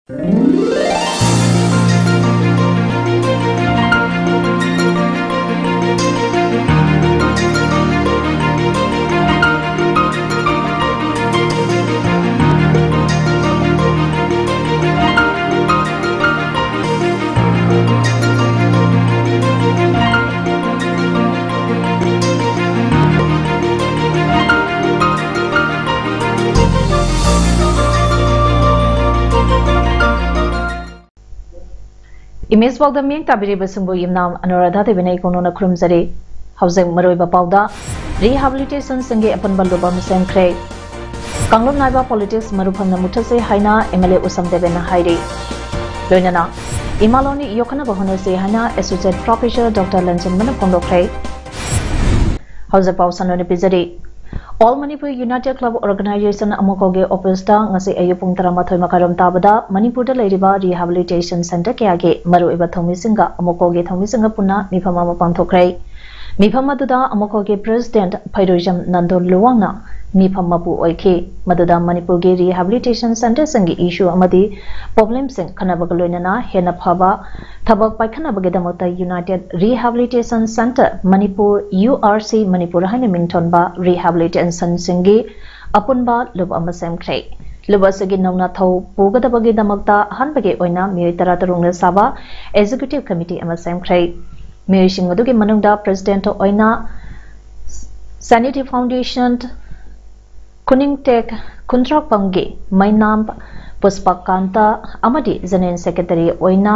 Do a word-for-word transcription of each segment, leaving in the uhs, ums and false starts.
Image ꯄꯥꯎꯗ ꯃꯤꯠꯌꯦꯡ ꯇꯥꯕꯤꯔꯤꯕꯁꯤꯡꯕꯨ ꯌꯨꯝꯅꯥꯝ ꯑꯅꯨꯔꯥꯙꯥ ꯗꯦꯕꯤꯅ ꯏꯀꯣꯅꯣꯅ ꯈꯨꯔꯨꯝꯖꯔꯤ꯫ ꯍꯧꯖꯤꯛ ꯃꯔꯨꯑꯣꯏꯕ ꯄꯥꯎꯗ, rehabilitationꯁꯤꯡꯒꯤ ꯑꯄꯨꯟꯕ ꯂꯨꯞ ꯑꯃ ꯁꯦꯝꯈ꯭ꯔꯦ꯫ ꯀꯥꯡꯂꯨꯞ ꯅꯥꯏꯕ politics ꯃꯔꯨ ꯐꯪꯅ ꯃꯨꯠꯊꯠꯁꯤ ꯍꯥꯏꯅ M L A ꯎꯁꯝ ꯗꯦꯕꯦꯟꯅ ꯍꯥꯏꯔꯤ꯫ ꯂꯣꯏꯅꯅ ꯏꯃꯥ ꯂꯣꯟ ꯌꯣꯛꯈꯠꯅꯕ ꯍꯣꯠꯅꯁꯤ ꯍꯥꯏꯅ Associate Professor Doctor ꯂꯟꯆꯟꯕꯅ ꯐꯣꯡꯗꯣꯛꯈ꯭ꯔꯦ꯫ ꯍꯧꯖꯤꯛ ꯄꯥꯎ ꯁꯟꯗꯣꯛꯅ ꯄꯤꯖꯔꯤ꯫ All Manipur United Club Organization ꯑꯃꯨꯀꯣꯒꯤ officeꯇ ꯉꯁꯤ ꯑꯌꯨꯛ ꯄꯨꯡ ꯇꯔꯥꯃꯥꯊꯣꯏ ꯃꯈꯥꯏꯔꯣꯝ ꯇꯥꯕꯗ ꯃꯅꯤꯄꯨꯔꯗ ꯂꯩꯔꯤꯕ rehabilitation centre ꯀꯌꯥꯒꯤ ꯃꯔꯨꯑꯣꯏꯕ ꯊꯧꯃꯤꯁꯤꯡꯒ ꯑꯃꯨꯀꯣꯒꯤ ꯊꯧꯃꯤꯁꯤꯡꯒ ꯄꯨꯟꯅ ꯃꯤꯐꯝ ꯑꯃ ꯄꯥꯡꯊꯣꯛꯈ꯭ꯔꯦ꯫ ꯃꯤꯐꯝ ꯑꯗꯨꯗ ꯑꯃꯨꯀꯣꯒꯤ president ꯐꯩꯔꯣꯏꯖꯝ ꯅꯟꯗꯣ ꯂꯨꯋꯥꯡꯅ ꯃꯤꯐꯝ ꯃꯄꯨ ꯑꯣꯏꯈꯤ꯫ ꯃꯗꯨꯗ ꯃꯅꯤꯄꯨꯔꯒꯤ rehabilitation centreꯁꯤꯡꯒꯤ issue ꯑꯃꯗꯤ problemꯁꯤꯡ ꯈꯟꯅꯕꯒ ꯂꯣꯏꯅꯅ ꯍꯦꯟꯅ ꯐꯕ ꯊꯕꯛ ꯄꯥꯏꯈꯠꯅꯕꯒꯤꯗꯃꯛꯇ United Rehabilitation Centre Manipur, U R C Manipur ꯍꯥꯏꯅ ꯃꯤꯡꯊꯣꯟꯕ rehabilitationꯁꯤꯡꯒꯤ ꯑꯄꯨꯟꯕ ꯂꯨꯞ ꯑꯃ ꯁꯦꯝꯈ꯭ꯔꯦ꯫ ꯂꯨꯞ ꯑꯁꯤꯒꯤ ꯅꯧꯅ ꯊꯧ ꯄꯨꯒꯗꯕꯒꯤꯗꯃꯛꯇ ꯑꯍꯥꯟꯕꯒꯤ ꯑꯣꯏꯅ ꯃꯤꯑꯣꯏ ꯇꯔꯥꯇꯔꯨꯛꯅ ꯁꯥꯕ executive committee ꯑꯃ ꯁꯦꯝꯈ꯭ꯔꯦ꯫ ꯃꯤꯑꯣꯏꯁꯤꯡ ꯑꯗꯨꯒꯤ ꯃꯅꯨꯡꯗ president ꯑꯣꯏꯅ Sanity Foundation, ꯈꯨꯅꯤꯡꯇꯦꯛ ꯈꯨꯟꯗ꯭ꯔꯥꯛꯄꯝꯒꯤ ꯃꯩꯅꯥꯝ ꯄꯨꯁꯄꯀꯥꯟꯇ ꯑꯃꯗꯤ general secretary ꯑꯣꯏꯅ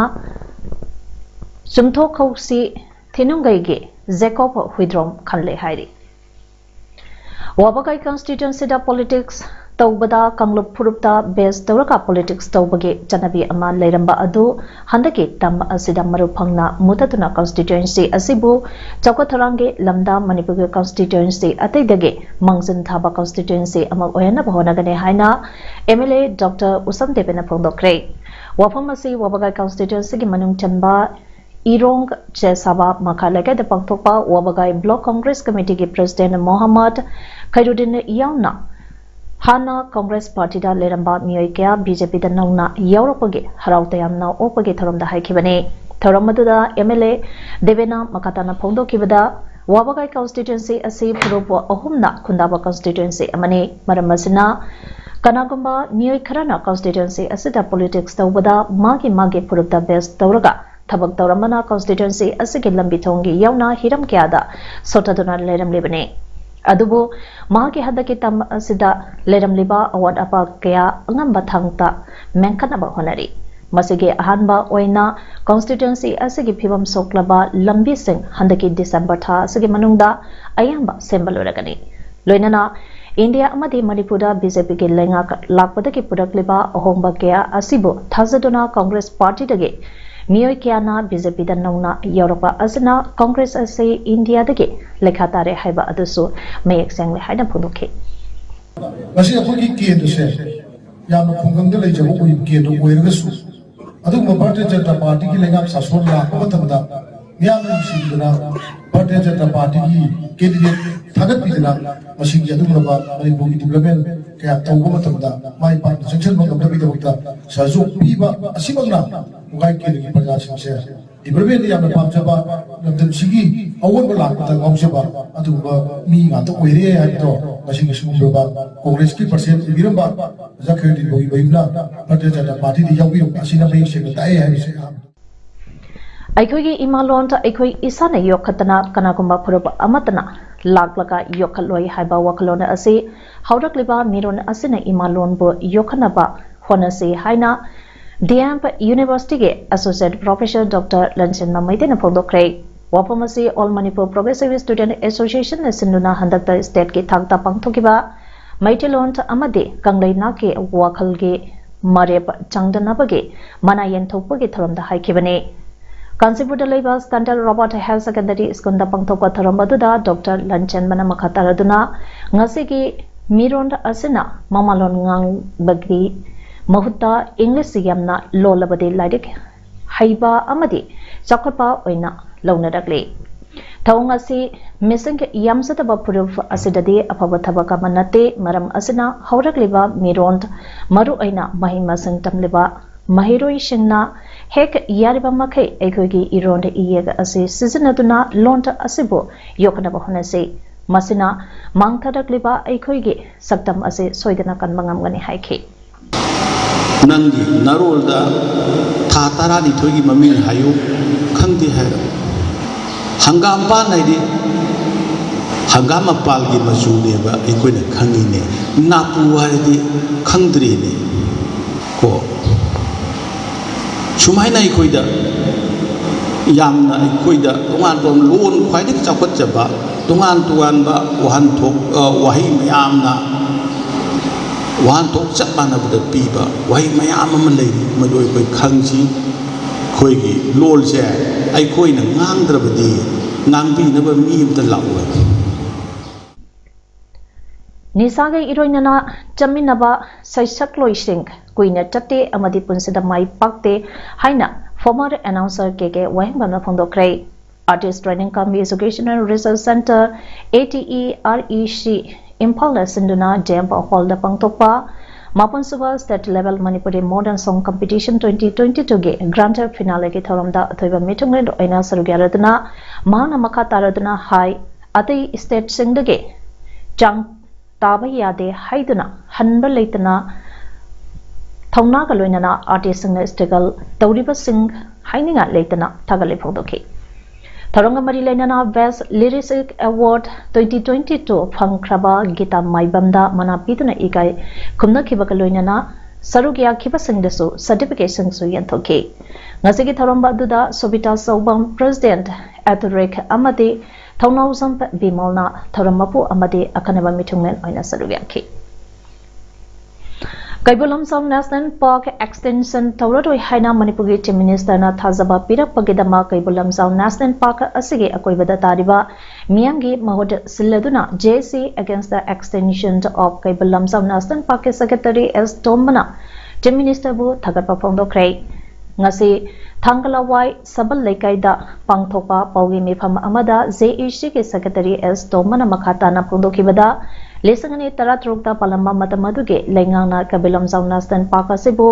ꯆꯨꯝꯊꯣꯛꯈꯧꯁꯤ ꯊꯤꯅꯨꯡꯒꯩꯒꯤ ꯖꯦꯀꯣꯕ ꯍꯨꯏꯗ꯭ꯔꯣꯝ ꯈꯜꯂꯦ ꯍꯥꯏꯔꯤ꯫ ꯋꯥꯕꯒꯥꯏ constituencyꯗ politics ꯇꯧꯕꯗ ꯀꯥꯡꯂꯨꯞ ꯐꯨꯔꯨꯞꯇ base ꯇꯧꯔꯒ politics ꯇꯧꯕꯒꯤ ꯆꯠꯅꯕꯤ ꯑꯃ ꯂꯩꯔꯝꯕ ꯑꯗꯨ ꯍꯟꯗꯛꯀꯤ term ꯑꯁꯤꯗ ꯃꯔꯨ ꯐꯪꯅ ꯃꯨꯊꯠꯇꯨꯅ constituency ꯑꯁꯤꯕꯨ ꯆꯥꯎꯈꯠ ꯊꯧꯔꯥꯡꯒꯤ ꯂꯝꯗ ꯃꯅꯤꯄꯨꯔꯒꯤ constituency ꯑꯇꯩꯗꯒꯤ ꯃꯥꯡꯖꯤꯟ ꯊꯥꯕ constituency ꯑꯃ ꯑꯣꯏꯍꯟꯅꯕ ꯍꯣꯠꯅꯒꯅꯤ ꯍꯥꯏꯅ M L A Doctor ꯎꯁꯝ ꯗꯦꯕꯦꯅ ꯐꯣꯡꯗꯣꯛꯈ꯭ꯔꯦ꯫ ꯋꯥꯐꯝ ꯑꯁꯤ ꯋꯥꯕꯒꯥꯏ constituencyꯒꯤ ꯃꯅꯨꯡ ꯆꯟꯕ ꯏꯔꯣꯡ ꯆꯦꯁꯥꯕ ꯃꯈꯥ ꯂꯩꯀꯥꯏꯗ ꯄꯥꯡꯊꯣꯛꯄ ꯋꯥꯕꯒꯥꯏ Block Congress Committeeꯒꯤ president ꯃꯣꯍꯝꯃꯗ ꯈꯩꯔꯨꯗꯤꯟ ꯌꯥꯎꯅ ꯍꯥꯟꯅ ꯀꯪꯒ꯭ꯔꯦꯁ ꯄꯥꯔꯇꯤꯗ ꯂꯩꯔꯝꯕ ꯃꯤꯑꯣꯏ ꯀꯌꯥ ꯕꯤ ꯖꯦ ꯄꯤꯗ ꯅꯧꯅ ꯌꯥꯎꯔꯛꯄꯒꯤ ꯍꯔꯥꯎ ꯇꯌꯥꯝꯅ ꯑꯣꯛꯄꯒꯤ ꯊꯧꯔꯝꯗ ꯍꯥꯏꯈꯤꯕꯅꯤ꯫ ꯊꯧꯔꯝ ꯑꯗꯨꯗ ꯑꯦꯝ ꯑꯦꯜ ꯑꯦ ꯗꯦꯕꯦꯅꯥ ꯃꯀꯥꯇꯥꯅ ꯐꯣꯡꯗꯣꯛꯈꯤꯕꯗ, ꯋꯥꯕꯒꯥꯏ ꯀꯟꯁꯇꯤꯇ꯭ꯋꯦꯟꯁꯤ ꯑꯁꯤ ꯐꯨꯔꯨꯞ ꯑꯍꯨꯝꯅ ꯈꯨꯟꯗꯥꯕ ꯀꯟꯁꯇꯤꯇ꯭ꯋꯦꯟꯁꯤ ꯑꯃꯅꯤ꯫ ꯃꯔꯝ ꯑꯁꯤꯅ, ꯀꯅꯥꯒꯨꯝꯕ ꯃꯤꯑꯣꯏ ꯈꯔꯅ ꯀꯟꯁꯇꯤꯇ꯭ꯋꯦꯟꯁꯤ ꯑꯁꯤꯗ ꯄꯣꯂꯤꯇꯤꯛꯁ ꯇꯧꯕꯗ ꯃꯥꯒꯤ ꯃꯥꯒꯤ ꯐꯨꯔꯨꯞꯇ ꯕꯦꯁ ꯇꯧꯔꯒ ꯊꯕꯛ ꯇꯧꯔꯝꯕꯅ ꯀꯟꯁꯇꯤꯇ꯭ꯋꯦꯟꯁꯤ ꯑꯁꯤꯒꯤ ꯂꯝꯕꯤ ꯊꯣꯡꯒꯤ ꯌꯥꯎꯅ ꯍꯤꯔꯝ ꯀꯌꯥꯗ ꯁꯣꯊꯗꯨꯅ ꯂꯩꯔꯝꯂꯤꯕꯅꯤ꯫ ꯑꯗꯨꯕꯨ ꯃꯍꯥꯛꯀꯤ ꯍꯟꯗꯛꯀꯤ ꯇꯝ ꯑꯁꯤꯗ ꯂꯩꯔꯝꯂꯤꯕ ꯑꯋꯥꯠ ꯑꯄꯥ ꯀꯌꯥ ꯑꯉꯝꯕ ꯊꯥꯛꯇ ꯃꯦꯟꯈꯠꯅꯕ ꯍꯣꯠꯅꯔꯤ꯫ ꯃꯁꯤꯒꯤ ꯑꯍꯥꯟꯕ ꯑꯣꯏꯅ ꯀꯟꯁꯇꯤꯇ꯭ꯋꯦꯟꯁꯤ ꯑꯁꯤꯒꯤ ꯐꯤꯕꯝ ꯁꯣꯛꯂꯕ ꯂꯝꯕꯤꯁꯤꯡ ꯍꯟꯗꯛꯀꯤ ꯗꯤꯁꯦꯝꯕꯔ ꯊꯥ ꯑꯁꯤꯒꯤ ꯃꯅꯨꯡꯗ ꯑꯌꯥꯝꯕ ꯁꯦꯝꯕ ꯂꯣꯏꯔꯒꯅꯤ꯫ ꯂꯣꯏꯅꯅ ꯏꯟꯗꯤꯌꯥ ꯑꯃꯗꯤ ꯃꯅꯤꯄꯨꯔꯗ ꯕꯤ ꯖꯦ ꯄꯤꯒꯤ ꯂꯩꯉꯥꯛ ꯂꯥꯛꯄꯗꯒꯤ ꯄꯨꯔꯛꯂꯤꯕ ꯑꯍꯣꯡꯕ ꯀꯌꯥ ꯑꯁꯤꯕꯨ ꯊꯥꯖꯗꯨꯅ ꯀꯪꯒ꯭ꯔꯦꯁ ꯄꯥꯔꯇꯤꯗꯒꯤ ꯃꯤꯑꯣꯏ ꯀꯌꯥꯅ ꯕꯤ ꯖꯦ ꯄꯤꯗ ꯅꯧꯅ ꯌꯥꯎꯔꯛꯄ ꯑꯁꯤꯅ ꯀꯪꯒ꯭ꯔꯦꯁ ꯑꯁꯤ ꯏꯟꯗꯤꯌꯥꯗꯒꯤ ꯂꯩꯈꯥ ꯇꯥꯔꯦ ꯍꯥꯏꯕ ꯑꯗꯨꯁꯨ ꯃꯌꯦꯛ ꯁꯦꯡꯂꯦ ꯍꯥꯏꯅ ꯐꯣꯡꯗꯣꯛꯈꯤ꯫ ꯃꯁꯤ ꯑꯩꯈꯣꯏꯒꯤ ꯀꯦꯟꯗ꯭ꯔꯁꯦ ꯌꯥꯝꯅ ꯈꯨꯡꯒꯪꯗ ꯂꯩꯖꯕ ꯑꯣꯏ-, ꯀꯦꯟꯗ꯭ꯔ ꯑꯣꯏꯔꯒꯁꯨ, ꯑꯗꯨꯒꯨꯝꯕ ꯚꯥꯔꯇꯤꯌ ꯖꯅꯇꯥ ꯄꯥꯔꯇꯤꯒꯤ ꯂꯩꯉꯥꯛ ꯁꯥꯁꯣꯟ ꯂꯥꯛꯄ ꯃꯇꯝꯗ ꯃꯤꯌꯥꯝꯅ ꯅꯨꯡꯁꯤꯕꯤꯗꯅ ꯚꯥꯔꯇꯤꯌ ꯖꯅꯇꯥ ꯄꯥꯔꯇꯤꯒꯤ ꯀꯦꯟꯗꯤꯗꯦꯠ ꯊꯥꯒꯠꯄꯤꯗꯅ ꯃꯁꯤꯒꯤ ꯑꯗꯨꯒꯨꯝꯂꯕ ꯃꯅꯤꯄꯨꯔꯒꯤ ꯗꯤꯕ꯭ꯂꯞꯃꯦꯟ ꯀꯌꯥ ꯇꯧꯕ ꯃꯇꯝꯗ ꯃꯥꯏ ꯄꯥꯛꯅ ꯆꯪꯁꯤꯟꯕ ꯉꯝꯅꯕꯒꯤꯗꯃꯛꯇ ꯁꯍꯖꯣꯛ ꯄꯤꯕ ꯑꯁꯤꯃꯛꯅ ꯋꯥꯒꯥꯏ ꯀꯦꯟꯗ꯭ꯔꯒꯤ ꯄ꯭ꯔꯖꯥꯁꯤꯡꯁꯦ ꯗꯤꯕ꯭ꯂꯞꯃꯦꯟꯗ ꯌꯥꯝꯅ ꯄꯥꯝꯖꯕ, ꯂꯝꯗꯝꯁꯤꯒꯤ ꯑꯑꯣꯟꯕ ꯂꯥꯛꯄꯗ ꯉꯥꯎꯖꯕ ꯑꯗꯨꯒꯨꯝꯕ ꯃꯤ ꯉꯥꯛꯇ ꯑꯣꯏꯔꯦ ꯍꯥꯏꯕꯗꯣ ꯉꯁꯤꯒꯤ ꯁꯤꯒꯨꯝꯂꯕ ꯀꯣꯡꯒ꯭ꯔꯦꯁꯀꯤ ꯄ꯭ꯔꯁꯤꯗꯦꯟ ꯑꯣꯏꯕꯤꯔꯝꯕ ꯑꯣꯖꯥ ꯈꯦꯔꯣꯗꯤꯟ ꯒꯣꯒꯣꯏ ꯃꯌꯨꯝꯅ ꯚꯥꯔꯇꯤꯌ ꯖꯅꯇꯥ ꯄꯥꯔꯇꯤꯗ ꯌꯥꯎꯕꯤꯔꯛꯄ ꯑꯁꯤꯅ ꯃꯌꯦꯛ ꯁꯦꯡꯅ ꯇꯥꯛꯑꯦ ꯍꯥꯏꯕꯁꯦ ꯑꯍꯥꯟꯕ꯫ ꯑꯩꯈꯣꯏꯒꯤ ꯏꯃꯥ ꯂꯣꯟ ꯑꯩꯈꯣꯏ ꯏꯁꯥꯅ ꯌꯣꯛꯈꯠꯇꯅ ꯀꯅꯥꯒꯨꯝꯕ ꯐꯨꯔꯨꯞ ꯑꯃꯠꯇꯅ ꯂꯥꯛꯂꯒ ꯌꯣꯛꯈꯠꯂꯣꯏ ꯍꯥꯏꯕ ꯋꯥꯈꯜꯂꯣꯟ ꯑꯁꯤ ꯍꯧꯔꯛꯂꯤꯕ ꯃꯤꯔꯣꯟ ꯑꯁꯤꯅ ꯏꯃꯥ ꯂꯣꯟꯕꯨ ꯌꯣꯛꯈꯠꯅꯕ ꯍꯣꯠꯅꯁꯤ ꯍꯥꯏꯅ ꯗꯤ ꯑꯦꯝ ꯌꯨꯅꯤꯚꯔꯁꯤꯇꯤꯒꯤ ꯑꯦꯁꯣꯁꯤꯌꯦꯠ ꯄ꯭ꯔꯣꯐꯦꯁꯔ ꯗꯣꯛꯇꯔ ꯂꯟꯆꯦꯟꯕ ꯃꯩꯇꯩꯅ ꯐꯣꯡꯗꯣꯛꯈ꯭ꯔꯦ꯫ ꯋꯥꯐꯝ ꯑꯁꯤ ꯑꯣꯜ ꯃꯅꯤꯄꯨꯔ ꯄ꯭ꯔꯣꯒ꯭ꯔꯦꯁꯤꯚ ꯁ꯭ꯇꯨꯗꯦꯟꯠ ꯑꯦꯁꯣꯁꯤꯌꯦꯁꯟꯅ ꯁꯤꯟꯗꯨꯅ ꯍꯟꯗꯛꯇ ꯁ꯭ꯇꯦꯠꯀꯤ ꯊꯥꯛꯇ ꯄꯥꯡꯊꯣꯛꯈꯤꯕ ꯃꯩꯇꯩꯂꯣꯟ ꯑꯃꯗꯤ ꯀꯪꯂꯩ ꯅꯥꯠꯀꯤ ꯋꯥꯈꯜꯒꯤ ꯃꯔꯦꯞ ꯆꯥꯡꯗꯝꯅꯕꯒꯤ ꯃꯅꯥ ꯌꯦꯟꯊꯣꯛꯄꯒꯤ ꯊꯧꯔꯝꯗ ꯍꯥꯏꯈꯤꯕꯅꯤ꯫ ꯀꯥꯟꯆꯤꯄꯨꯔꯗ ꯂꯩꯕ ꯁ꯭ꯇꯦꯟꯗꯔꯗ ꯔꯣꯕꯥꯔꯠ ꯍꯥꯌꯔ ꯁꯦꯀꯦꯟꯗꯔꯤ ꯁ꯭ꯀꯨꯜꯗ ꯄꯥꯡꯊꯣꯛꯄ ꯊꯧꯔꯝ ꯑꯗꯨꯗ ꯗꯣꯛꯇꯔ ꯂꯟꯆꯦꯟꯕꯅ ꯃꯈꯥ ꯇꯥꯔꯗꯨꯅ, ꯉꯁꯤꯒꯤ ꯃꯤꯔꯣꯟ ꯑꯁꯤꯅ ꯃꯃꯥꯂꯣꯟ ꯉꯥꯡꯕꯒꯤ ꯃꯍꯨꯠꯇ ꯏꯪꯂꯤꯁ ꯌꯥꯝꯅ ꯂꯣꯜꯂꯕꯗꯤ ꯂꯥꯏꯔꯤꯛ ꯍꯩꯕ ꯑꯃꯗꯤ ꯆꯥꯎꯈꯠꯄ ꯑꯣꯏꯅ ꯂꯧꯅꯔꯛꯂꯤ꯫ ꯊꯧꯑꯣꯡ ꯑꯁꯤ ꯃꯤꯁꯤꯡ ꯌꯥꯝꯖꯗꯕ ꯐꯨꯔꯨꯞ ꯑꯁꯤꯗꯗꯤ ꯑꯐꯕ ꯊꯕꯛ ꯑꯃ ꯅꯠꯇꯦ꯫ ꯃꯔꯝ ꯑꯁꯤꯅ ꯍꯧꯔꯛꯂꯤꯕ ꯃꯤꯔꯣꯟ, ꯃꯔꯨꯑꯣꯏꯅ ꯃꯍꯩ ꯃꯁꯤꯡ ꯇꯝꯂꯤꯕ ꯃꯍꯩꯔꯣꯏꯁꯤꯡꯅ ꯍꯦꯛ ꯌꯥꯔꯤꯕ ꯃꯈꯩ ꯑꯩꯈꯣꯏꯒꯤ ꯏꯔꯣꯟ ꯏꯌꯦꯛ ꯑꯁꯤ ꯁꯤꯖꯤꯟꯅꯗꯨꯅ ꯂꯣꯟ ꯑꯁꯤꯕꯨ ꯌꯣꯛꯈꯠꯅꯕ ꯍꯣꯠꯅꯁꯤ꯫ ꯃꯁꯤꯅ ꯃꯥꯡꯊꯔꯛꯂꯤꯕ ꯑꯩꯈꯣꯏꯒꯤ ꯁꯛꯇꯝ ꯑꯁꯤ ꯁꯣꯏꯗꯅ ꯀꯟꯕ ꯉꯝꯒꯅꯤ ꯍꯥꯏꯈꯤ꯫ ꯅꯪꯒꯤ ꯅꯔꯣꯜꯗ ꯊꯥ ꯇꯔꯥꯅꯤꯊꯣꯏꯒꯤ ꯃꯃꯤꯡ ꯍꯥꯏꯌꯨ꯫ ꯈꯪꯗꯦ ꯍꯥꯏꯔꯣ꯫ ꯍꯪꯒꯥꯝꯄꯥꯟ ꯍꯥꯏꯗꯤ ꯍꯪꯒꯥꯝ ꯃꯄꯥꯜꯒꯤ ꯃꯆꯨꯅꯦꯕ ꯑꯩꯈꯣꯏꯅ ꯈꯪꯉꯤꯅꯦ꯫ ꯅꯥꯄꯨ ꯍꯥꯏꯔꯗꯤ ꯈꯪꯗ꯭ꯔꯤꯅꯦ꯫ ꯀꯣ ꯁꯨꯃꯥꯏꯅ ꯑꯩꯈꯣꯏꯗ ꯌꯥꯝꯅ ꯑꯩꯈꯣꯏꯗ ꯇꯣꯉꯥꯟ ꯇꯣꯉꯥꯟꯕ ꯂꯣꯟ ꯈ꯭ꯋꯥꯏꯗꯒꯤ ꯆꯥꯎꯈꯠꯆꯕ ꯇꯣꯉꯥꯟ ꯇꯣꯉꯥꯟꯕ ꯋꯥꯍꯟꯊꯣꯛ ꯋꯥꯍꯩ ꯃꯌꯥꯝꯅ ꯋꯥꯍꯟꯊꯣꯛ ꯆꯞ ꯃꯥꯟꯅꯕꯗ ꯄꯤꯕ ꯋꯥꯍꯩ ꯃꯌꯥꯝ ꯑꯃ ꯂꯩꯔꯤ꯫ ꯃꯗꯨ ꯑꯩꯈꯣꯏ ꯈꯪꯁꯤ꯫ ꯑꯩꯈꯣꯏꯒꯤ ꯂꯣꯜꯁꯦ ꯑꯩꯈꯣꯏꯅ ꯉꯥꯡꯗ꯭ꯔꯕꯗꯤ ꯉꯥꯡꯕꯤꯅꯕ ꯃꯤ ꯑꯃꯇ ꯂꯥꯛꯑꯣꯏ꯫ ꯅꯤꯁꯥꯒ ꯏꯔꯣꯏꯅꯅ ꯆꯠꯃꯤꯟꯅꯕ ꯁꯩꯁꯛꯂꯣꯏꯁꯤꯡ ꯀꯨꯏꯅ ꯆꯠꯇꯦ ꯑꯃꯗꯤ ꯄꯨꯟꯁꯤꯗ ꯃꯥꯏ ꯄꯥꯛꯇꯦ ꯍꯥꯏꯅ former announcer K K ꯋꯥꯍꯦꯡꯕꯝꯅ ꯐꯣꯡꯗꯣꯛꯈ꯭ꯔꯦ꯫ Artist Training cum Educational Research Centre, A T E R E C, ꯏꯝꯐꯥꯜꯗ ꯁꯤꯟꯗꯨꯅ ꯖꯦꯝ ꯍꯣꯜꯗ ꯄꯥꯡꯊꯣꯛꯄ ꯃꯥꯄꯟꯁꯨꯕ State Level Manipuri Modern Song Competition twenty twenty-twoꯒꯤ grand finaleꯒꯤ ꯊꯧꯔꯝꯗ ꯑꯊꯣꯏꯕ ꯃꯤꯊꯨꯡꯂꯦꯟ ꯑꯣꯏꯅ ꯁꯔꯨꯛ ꯌꯥꯔꯗꯨꯅ ꯃꯍꯥꯛꯅ ꯃꯈꯥ ꯇꯥꯔꯗꯨꯅ ꯍꯥꯏ, ꯑꯇꯩ stateꯁꯤꯡꯗꯒꯤ ꯆꯥꯡ ꯇꯥꯕ ꯌꯥꯗꯦ ꯍꯥꯏꯗꯨꯅ ꯍꯟꯕ ꯂꯩꯇꯅ ꯊꯧꯅꯥꯒ ꯂꯣꯏꯅꯅ artistꯁꯤꯡꯅ struggle ꯇꯧꯔꯤꯕꯁꯤꯡ ꯍꯥꯏꯅꯤꯡꯉꯥꯏ ꯂꯩꯇꯅ ꯊꯥꯒꯠꯂꯦ ꯐꯣꯡꯗꯣꯛꯈꯤ꯫ ꯊꯧꯔꯝꯒ ꯃꯔꯤ ꯂꯩꯅꯅ Best Lyricist Award twenty twenty-two ꯐꯪꯈ꯭ꯔꯕ ꯒꯤꯇꯥ ꯃꯥꯏꯕꯝꯗ ꯃꯅꯥ ꯄꯤꯗꯨꯅ ꯏꯀꯥꯏ ꯈꯨꯝꯅꯈꯤꯕꯒ ꯂꯣꯏꯅꯅ ꯁꯔꯨꯛ ꯌꯥꯈꯤꯕꯁꯤꯡꯗꯁꯨ certificateꯁꯤꯡꯁꯨ ꯌꯦꯟꯊꯣꯛꯈꯤ꯫ ꯉꯁꯤꯒꯤ ꯊꯧꯔꯝ ꯑꯗꯨꯗ ꯁꯣꯕꯤꯇꯥ ꯆꯧꯕꯝ, President, Ethric ꯑꯃꯗꯤ ꯊꯧꯅꯥꯎꯖꯝ ꯕꯤꯃꯣꯜꯅ ꯊꯧꯔꯝ ꯃꯄꯨ ꯑꯃꯗꯤ ꯑꯈꯟꯅꯕ ꯃꯤꯊꯨꯡꯂꯦꯟ ꯑꯣꯏꯅ ꯁꯔꯨꯛ ꯌꯥꯈꯤ꯫ Keibul Lamjao National Park extension ꯇꯧꯔꯔꯣꯏ ꯍꯥꯏꯅ ꯃꯅꯤꯄꯨꯔꯒꯤ Chief Ministerꯅ ꯊꯥꯖꯕ ꯄꯤꯔꯛꯄꯒꯤꯗꯃꯛ ꯀꯩꯕꯨꯜ ꯂꯝꯖꯥꯎ National Park ꯑꯁꯤꯒꯤ ꯑꯀꯣꯏꯕꯗ ꯇꯥꯔꯤꯕ ꯃꯤꯌꯥꯝꯒꯤ ꯃꯍꯨꯠ ꯁꯤꯜꯂꯗꯨꯅ J C against the extension of Keibul Lamjao National Parkꯀꯤ Secretary S ꯇꯣꯝꯕꯅ Chief Ministerꯕꯨ ꯊꯥꯒꯠꯄ ꯐꯣꯡꯗꯣꯛꯈ꯭ꯔꯦ꯫ ꯉꯁꯤ ꯊꯥꯡꯒ ꯂꯋꯥꯏ ꯁꯕꯜ ꯂꯩꯀꯥꯏꯗ ꯄꯥꯡꯊꯣꯛꯄ ꯄꯥꯎꯒꯤ ꯃꯤꯐꯝ ꯑꯃꯗ JAC ꯒꯤ secretary S ꯇꯣꯝꯕꯅ ꯃꯈꯥ ꯇꯥꯅ ꯐꯣꯡꯗꯣꯛꯈꯤꯕꯗ, ꯂꯤꯁꯤꯡ ꯑꯅꯤ ꯇꯔꯥꯇꯔꯨꯛꯇ ꯄꯥꯜꯂꯝꯕ ꯃꯇꯝ ꯑꯗꯨꯒꯤ ꯂꯩꯉꯥꯛꯅ ꯀꯩꯕꯨꯜ ꯂꯝꯖꯥꯎ National Park ꯑꯁꯤꯕꯨ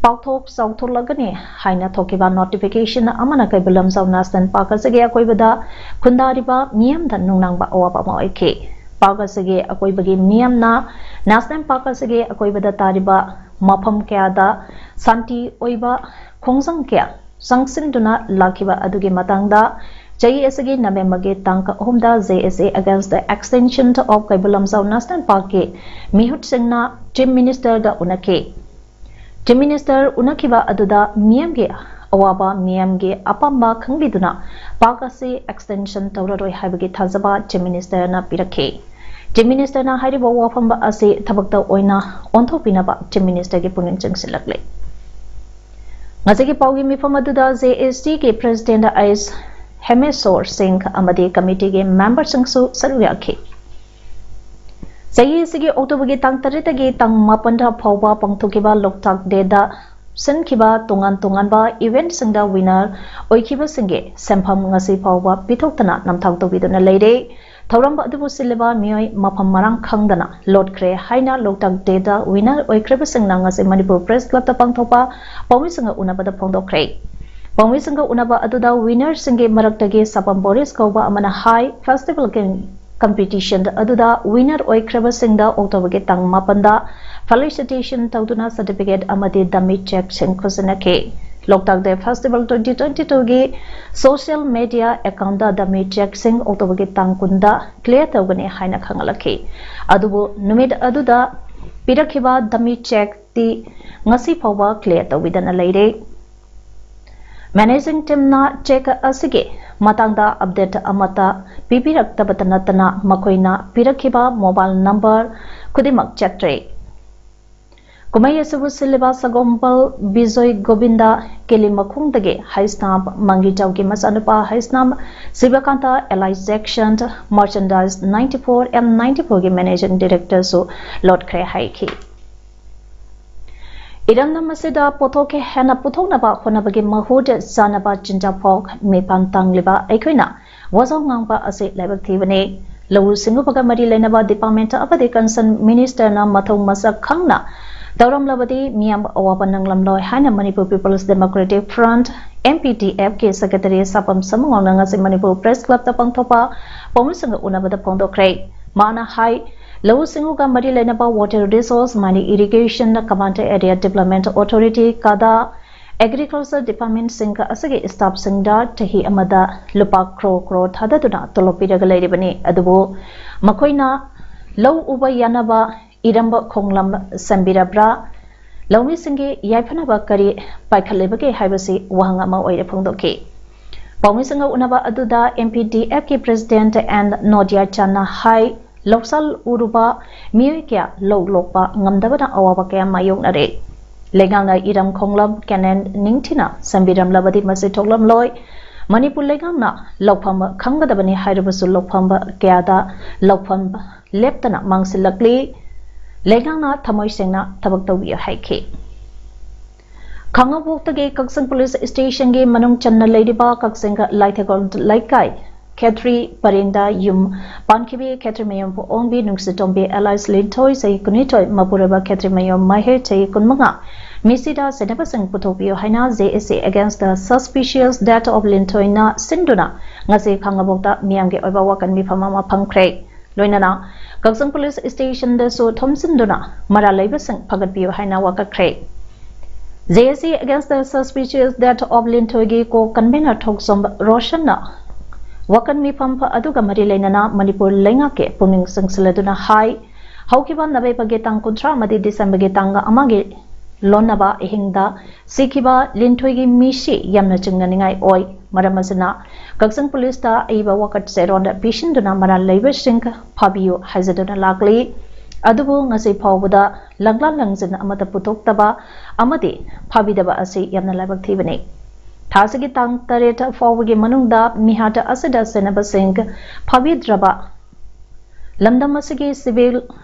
ꯄꯥꯛꯊꯣꯛ ꯆꯥꯎꯊꯣꯛꯂꯒꯅꯤ ꯍꯥꯏꯅ ꯊꯣꯛꯈꯤꯕ notification ꯑꯃꯅ ꯀꯩꯕꯨꯜ ꯂꯝꯖꯥꯎ National Park ꯑꯁꯤꯒꯤ ꯑꯀꯣꯏꯕꯗ ꯈꯨꯟꯗꯥꯔꯤꯕ ꯃꯤꯌꯥꯝꯗ ꯅꯨꯡꯅꯥꯡꯕ ꯑꯋꯥꯕ ꯑꯃ ꯑꯣꯏꯈꯤ꯫ Park ꯑꯁꯤꯒꯤ ꯑꯀꯣꯏꯕꯒꯤ ꯃꯤꯌꯥꯝꯅ National Park ꯑꯁꯤꯒꯤ ꯑꯀꯣꯏꯕꯗ ꯇꯥꯔꯤꯕ ꯃꯐꯝ ꯀꯌꯥꯗ ꯁꯥꯟꯇꯤ ꯑꯣꯏꯕ ꯈꯣꯡꯖꯪ ꯀꯌꯥ ꯆꯪꯁꯤꯟꯗꯨꯅ ꯂꯥꯛꯈꯤꯕ ꯑꯗꯨꯒꯤ ꯃꯇꯥꯡꯗ ꯆꯍꯤ ꯑꯁꯤꯒꯤ ꯅꯕꯦꯝꯕꯔꯒꯤ ꯇꯥꯡ ꯑꯍꯨꯝꯗ JAC against the extension of Keibul Lamjao National Park ꯀꯤ ꯃꯤꯍꯨꯠꯁꯤꯡꯅ Chief Minister ꯒ ꯎꯅꯈꯤ꯫ Chief Minister ꯎꯅꯈꯤꯕ ꯑꯗꯨꯗ ꯃꯤꯌꯥꯝꯒꯤ ꯑꯋꯥꯕ, ꯃꯤꯌꯥꯝꯒꯤ ꯑꯄꯥꯝꯕ ꯈꯪꯕꯤꯗꯨꯅ park ꯑꯁꯤ extension ꯇꯧꯔꯔꯣꯏ ꯍꯥꯏꯕꯒꯤ ꯊꯥꯖꯕ Chief Minister ꯅ ꯄꯤꯔꯛꯈꯤ꯫ Chief Minister ꯅ ꯍꯥꯏꯔꯤꯕ ꯋꯥꯐꯝ ꯑꯁꯤ ꯊꯕꯛꯇ ꯑꯣꯏꯅ ꯑꯣꯟꯊꯣꯛꯄꯤꯅꯕ Chief Minister ꯒꯤ ꯄꯨꯛꯅꯤꯡ ꯆꯤꯡꯁꯤꯜꯂꯛꯂꯤ꯫ ꯉꯁꯤꯒꯤ ꯄꯥꯎꯒꯤ ꯃꯤꯐꯝ ꯑꯗꯨꯗ JAC ꯒꯤ President S ꯍꯦꯃꯦꯁꯣꯔ ꯁꯤꯡ ꯑꯃꯗꯤ committee ꯒꯤ member ꯁꯤꯡꯁꯨ ꯁꯔꯨꯛ ꯌꯥꯈꯤ꯫ ꯆꯍꯤ ꯑꯁꯤꯒꯤ October ꯒꯤ ꯇꯥꯡ ꯇꯔꯦꯠꯇꯒꯤ ꯇꯥꯡ ꯃꯥꯄꯟ ꯐꯥꯎꯕ ꯄꯥꯡꯊꯣꯛꯈꯤꯕ ꯂꯣꯛꯇꯥꯛ Day ꯗ ꯁꯤꯟꯈꯤꯕ ꯇꯣꯉꯥꯟ ꯇꯣꯉꯥꯟꯕ event ꯁꯤꯡꯗ winner ꯑꯣꯏꯈꯤꯕꯁꯤꯡꯒꯤ ꯁꯦꯟꯐꯝ ꯉꯁꯤ ꯐꯥꯎꯕ ꯄꯤꯊꯣꯛꯇꯅ ꯅꯝꯊꯥꯛ ꯇꯧꯕꯤꯗꯨꯅ ꯂꯩꯔꯦ꯫ ꯊꯧꯔꯝ ꯑꯗꯨꯕꯨ ꯁꯤꯜꯂꯤꯕ ꯃꯤꯑꯣꯏ ꯃꯐꯝ ꯃꯔꯥꯡ ꯈꯪꯗꯅ ꯂꯣꯠꯈ꯭ꯔꯦ ꯍꯥꯏꯅ ꯂꯣꯛꯇꯥꯛ Day ꯗ winner ꯑꯣꯏꯈ꯭ꯔꯤꯕꯁꯤꯡꯅ ꯉꯁꯤ ꯃꯅꯤꯄꯨꯔ Press Club ꯇ ꯄꯥꯡꯊꯣꯛꯄ ꯄꯥꯎꯃꯤꯁꯤꯡꯒ ꯎꯅꯕꯗ ꯐꯣꯡꯗꯣꯛꯈ꯭ꯔꯦ꯫ ꯄꯥꯎꯃꯤꯁꯤꯡꯒ ꯎꯅꯕ ꯑꯗꯨꯗ winner ꯁꯤꯡꯒꯤ ꯃꯔꯛꯇꯒꯤ ꯁꯥꯄꯝ ꯕꯣꯔꯤꯁ ꯀꯧꯕ ꯑꯃꯅ ꯍꯥꯏ, festival ꯒꯤ competition ꯑꯗꯨꯗ winner ꯑꯣꯏꯈ꯭ꯔꯕꯁꯤꯡꯗ October ꯒꯤ ꯇꯥꯡ ꯃꯥꯄꯟꯗ felicitation ꯇꯧꯗꯨꯅ certificate ꯑꯃꯗꯤ dummy cheque ꯁꯤꯡ ꯈꯨꯠꯁꯤꯟꯅꯈꯤ꯫ ꯂꯣꯛꯇꯥꯛ Day Festival twenty twenty two ꯒꯤ social media account ꯗ dummy cheque ꯁꯤꯡ October ꯒꯤ ꯇꯥꯡ ꯀꯨꯟꯗ clear ꯇꯧꯒꯅꯤ ꯍꯥꯏꯅ ꯈꯪꯍꯜꯂꯛꯈꯤ꯫ ꯑꯗꯨꯕꯨ ꯅꯨꯃꯤꯠ ꯑꯗꯨꯗ ꯄꯤꯔꯛꯈꯤꯕ dummy cheque ꯇꯤ ꯉꯁꯤ ꯐꯥꯎꯕ clear ꯇꯧꯕꯤꯗꯅ ꯂꯩꯔꯦ꯫ Managing team ꯅ cheque ꯑꯁꯤꯒꯤ ꯃꯇꯥꯡꯗ update ꯑꯃꯠꯇ ꯄꯤꯕꯤꯔꯛꯇꯕꯇ ꯅꯠꯇꯅ ꯃꯈꯣꯏꯅ ꯄꯤꯔꯛꯈꯤꯕ mobile number ꯈꯨꯗꯤꯡꯃꯛ ꯆꯠꯇ꯭ꯔꯦ꯫ ꯀꯨꯝꯍꯩ ꯑꯁꯤꯕꯨ ꯁꯤꯜꯂꯤꯕ ꯁꯒꯣꯝꯕꯜ ꯕꯤꯖꯣꯏ ꯒꯣꯕꯤꯟꯗ ꯀꯦꯂꯤꯃꯈꯣꯡꯗꯒꯤ ꯍꯩꯁꯅꯥꯝ ꯃꯪꯒꯤꯖꯥꯎꯒꯤ ꯃꯆꯥꯅꯨꯄꯥ Heisnam ꯁꯤꯕꯀꯥꯟꯇ Allied Section Merchandise ninety four M ninety four ꯒꯤ Managing Director ꯁꯨ ꯂꯣꯠꯈ꯭ꯔꯦ ꯍꯥꯏꯈꯤ꯫ ꯏꯔꯝꯗꯝ ꯑꯁꯤꯗ ꯄꯣꯠꯊꯣꯛ ꯍꯦꯟꯅ ꯄꯨꯊꯣꯛꯅꯕ ꯍꯣꯠꯅꯕꯒꯤ ꯃꯍꯨꯠ ꯆꯥꯅꯕ ꯆꯤꯟꯖꯥꯛ ꯐꯥꯎ ꯃꯤꯄꯥꯟ ꯇꯥꯡꯂꯤꯕ ꯑꯩꯈꯣꯏꯅ ꯋꯥꯖꯥꯎ ꯉꯥꯡꯕ ꯑꯁꯤ ꯂꯥꯏꯕꯛ ꯊꯤꯕꯅꯤ꯫ ꯂꯧꯎ ꯁꯤꯡꯎꯕꯒ ꯃꯔꯤ ꯂꯩꯅꯕ department ꯑꯃꯗꯤ concern ministerꯅ ꯃꯊꯧ ꯃꯁꯛ ꯈꯪꯅ ꯇꯧꯔꯝꯂꯕꯗꯤ ꯃꯤꯌꯥꯝ ꯑꯋꯥꯕ ꯅꯪꯂꯝꯂꯣꯏ ꯍꯥꯏꯅ Manipur People's Democratic Front, MPDFꯀꯤ secretary ꯁꯥꯄꯝ ꯁꯃꯨꯉꯣꯡꯅ ꯉꯁꯤ ꯃꯅꯤꯄꯨꯔ Press Clubꯇ ꯄꯥꯡꯊꯣꯛꯄ ꯄꯥꯎꯃꯤꯁꯤꯡꯒ ꯎꯅꯕꯗ ꯐꯣꯡꯗꯣꯛꯈ꯭ꯔꯦ꯫ ꯃꯥꯅ ꯍꯥꯏ, ꯂꯧꯎ ꯁꯤꯡꯎꯒ ꯃꯔꯤ ꯂꯩꯅꯕ water resource, ꯃꯥꯏꯅ irrigation, command area development authority, ꯀꯥꯗꯥ, agriculture departmentꯁꯤꯡ ꯑꯁꯤꯒꯤ staffꯁꯤꯡꯗ ꯆꯍꯤ ꯑꯃꯗ ꯂꯨꯄꯥ crore crore ꯊꯥꯗꯗꯨꯅ ꯇꯣꯂꯣꯞ ꯄꯤꯔꯒ ꯂꯩꯔꯤꯕꯅꯤ꯫ ꯑꯗꯨꯕꯨ ꯃꯈꯣꯏꯅ ꯂꯧ ꯎꯕ ꯌꯥꯅꯕ ꯏꯔꯝꯕ ꯈꯣꯡꯂꯝ ꯁꯦꯝꯕꯤꯔꯕ꯭ꯔꯥ? ꯂꯧꯃꯤꯁꯤꯡꯒꯤ ꯌꯥꯏꯐꯅꯕ ꯀꯔꯤ ꯄꯥꯏꯈꯠꯂꯤꯕꯒꯦ ꯍꯥꯏꯕꯁꯤ ꯋꯥꯍꯪ ꯑꯃ ꯑꯣꯏꯅ ꯐꯣꯡꯗꯣꯛꯈꯤ꯫ ꯄꯥꯎꯃꯤꯁꯤꯡꯒ ꯎꯅꯕ ꯑꯗꯨꯗ MPDFꯀꯤ president ꯑꯦꯟ ꯅꯣꯗꯤꯌꯥ ꯆꯥꯟꯅ ꯍꯥꯏ, ꯂꯧꯁꯥꯜ ꯎꯔꯨꯕ ꯃꯤꯑꯣꯏ ꯀꯌꯥ ꯂꯧ ꯂꯣꯛꯄ ꯉꯝꯗꯕꯅ ꯑꯋꯥꯕ ꯀꯌꯥ ꯃꯥꯌꯣꯛꯅꯔꯦ꯫ ꯂꯩꯉꯥꯛꯅ ꯏꯔꯝ ꯈꯣꯡꯂꯝ canal ꯅꯤꯡꯊꯤꯅ ꯁꯦꯝꯕꯤꯔꯝꯂꯕꯗꯤ ꯃꯁꯤ ꯊꯣꯛꯂꯝꯂꯣꯏ꯫ ꯃꯅꯤꯄꯨꯔ ꯂꯩꯉꯥꯛꯅ ꯂꯧꯐꯝ ꯈꯪꯒꯗꯕꯅꯤ ꯍꯥꯏꯔꯕꯁꯨ ꯂꯧꯐꯝ ꯀꯌꯥꯗ ꯂꯧꯐꯝ ꯂꯦꯞꯇꯅ ꯃꯥꯡꯁꯤꯜꯂꯛꯂꯤ꯫ ꯂꯩꯉꯥꯛꯅ ꯊꯃꯣꯏ ꯁꯦꯡꯅ ꯊꯕꯛ ꯇꯧꯕꯤꯌꯨ ꯍꯥꯏꯈꯤ꯫ ꯈꯥꯉꯕꯣꯛꯇꯒꯤ ꯀꯛꯆꯤꯡ police stationꯒꯤ ꯃꯅꯨꯡ ꯆꯟꯅ ꯂꯩꯔꯤꯕ ꯀꯛꯆꯤꯡ ꯂꯥꯏꯊꯒꯣꯜ ꯂꯩꯀꯥꯏ ꯈꯦꯇ꯭ꯔꯤ ꯄꯔꯦꯡꯗ ꯌꯨꯝ ꯄꯥꯟꯈꯤꯕꯤ ꯈꯦꯇ꯭ꯔꯤꯃꯌꯨꯝ ꯄꯣꯛꯑꯣꯡꯕꯤ ꯅꯨꯡꯁꯤꯇꯣꯝꯕꯤ alias ꯂꯤꯟꯊꯣꯏ, ꯆꯍꯤ ꯀꯨꯟꯅꯤꯊꯣꯏ, ꯃꯄꯨꯔꯣꯏꯕ ꯈꯦꯇ꯭ꯔꯤꯃꯌꯨꯝ ꯃꯍꯦ, ꯆꯍꯤ ꯀꯨꯟꯃꯉꯥ, ꯃꯤꯁꯤꯗ ꯁꯦꯟꯅꯕꯁꯤꯡ ꯄꯨꯊꯣꯛꯄꯤꯌꯨ ꯍꯥꯏꯅ JAC Against the Suspicious Death of ꯂꯤꯟꯊꯣꯏꯅ ꯁꯤꯟꯗꯨꯅ ꯉꯁꯤ ꯈꯥꯉꯕꯣꯛꯇ ꯃꯤꯌꯥꯝꯒꯤ ꯑꯣꯏꯕ ꯋꯥꯀꯟ ꯃꯤꯐꯝ ꯑꯃ ꯐꯝꯈ꯭ꯔꯦ꯫ ꯂꯣꯏꯅꯅ ꯀꯛꯆꯤꯡ police stationꯗꯁꯨ ꯊꯣꯝꯖꯤꯟꯗꯨꯅ ꯃꯔꯥꯜ ꯂꯩꯕꯁꯤꯡ ꯐꯒꯠꯄꯤꯌꯨ ꯍꯥꯏꯅ ꯋꯥꯀꯠꯈ꯭ꯔꯦ꯫ JAC Against the Suspicious Death of ꯂꯤꯟꯊꯣꯏꯒꯤ co-convener ꯊꯣꯛꯆꯣꯝ ꯔꯣꯁꯟꯅ ꯋꯥꯀꯟ ꯃꯤꯐꯝ ꯑꯗꯨꯒ ꯃꯔꯤ ꯂꯩꯅꯅ ꯃꯅꯤꯄꯨꯔ ꯂꯩꯉꯥꯛꯀꯤ ꯄꯨꯛꯅꯤꯡ ꯆꯤꯡꯁꯤꯜꯂꯗꯨꯅ ꯍꯥꯏ, ꯍꯧꯈꯤꯕ ꯅꯕꯦꯝꯕꯔꯒꯤ ꯇꯥꯡ ꯀꯨꯟꯊ꯭ꯔꯥ ꯑꯃꯗꯤ ꯗꯤꯁꯦꯝꯕꯔꯒꯤ ꯇꯥꯡ ꯑꯃꯒꯤ ꯂꯣꯟꯅꯕ ꯑꯍꯤꯡꯗ ꯁꯤꯈꯤꯕ ꯂꯤꯟꯊꯣꯏꯒꯤ ꯃꯤꯁꯤ ꯌꯥꯝꯅ ꯆꯤꯡꯅꯅꯤꯡꯉꯥꯏ ꯑꯣꯏ꯫ ꯃꯔꯝ ꯑꯁꯤꯅ ꯀꯛꯆꯤꯡ policeꯇ ꯑꯏꯕ ꯋꯥꯀꯠ ꯆꯦꯔꯣꯜ ꯄꯤꯁꯤꯟꯗꯨꯅ ꯃꯔꯥꯜ ꯂꯩꯕꯁꯤꯡ ꯐꯥꯕꯤꯌꯨ ꯍꯥꯏꯖꯗꯨꯅ ꯂꯥꯛꯂꯤ꯫ ꯑꯗꯨꯕꯨ ꯉꯁꯤ ꯐꯥꯎꯕꯗ ꯂꯪꯂꯥ ꯂꯪꯖꯤꯟ ꯑꯃꯠꯇ ꯄꯨꯊꯣꯛꯇꯕ ꯑꯃꯗꯤ ꯐꯥꯕꯤꯗꯕ ꯑꯁꯤ ꯌꯥꯝꯅ ꯂꯥꯏꯕꯛ ꯊꯤꯕꯅꯤ꯫ ꯊꯥ ꯑꯁꯤꯒꯤ ꯇꯥꯡ ꯇꯔꯦꯠ ꯐꯥꯎꯕꯒꯤ ꯃꯅꯨꯡꯗ ꯃꯤꯍꯥꯠ ꯑꯁꯤꯗ ꯁꯦꯟꯅꯕꯁꯤꯡ ꯐꯥꯕꯤꯗ꯭ꯔꯕ ꯂꯝꯗꯝ ꯑꯁꯤꯒꯤ civil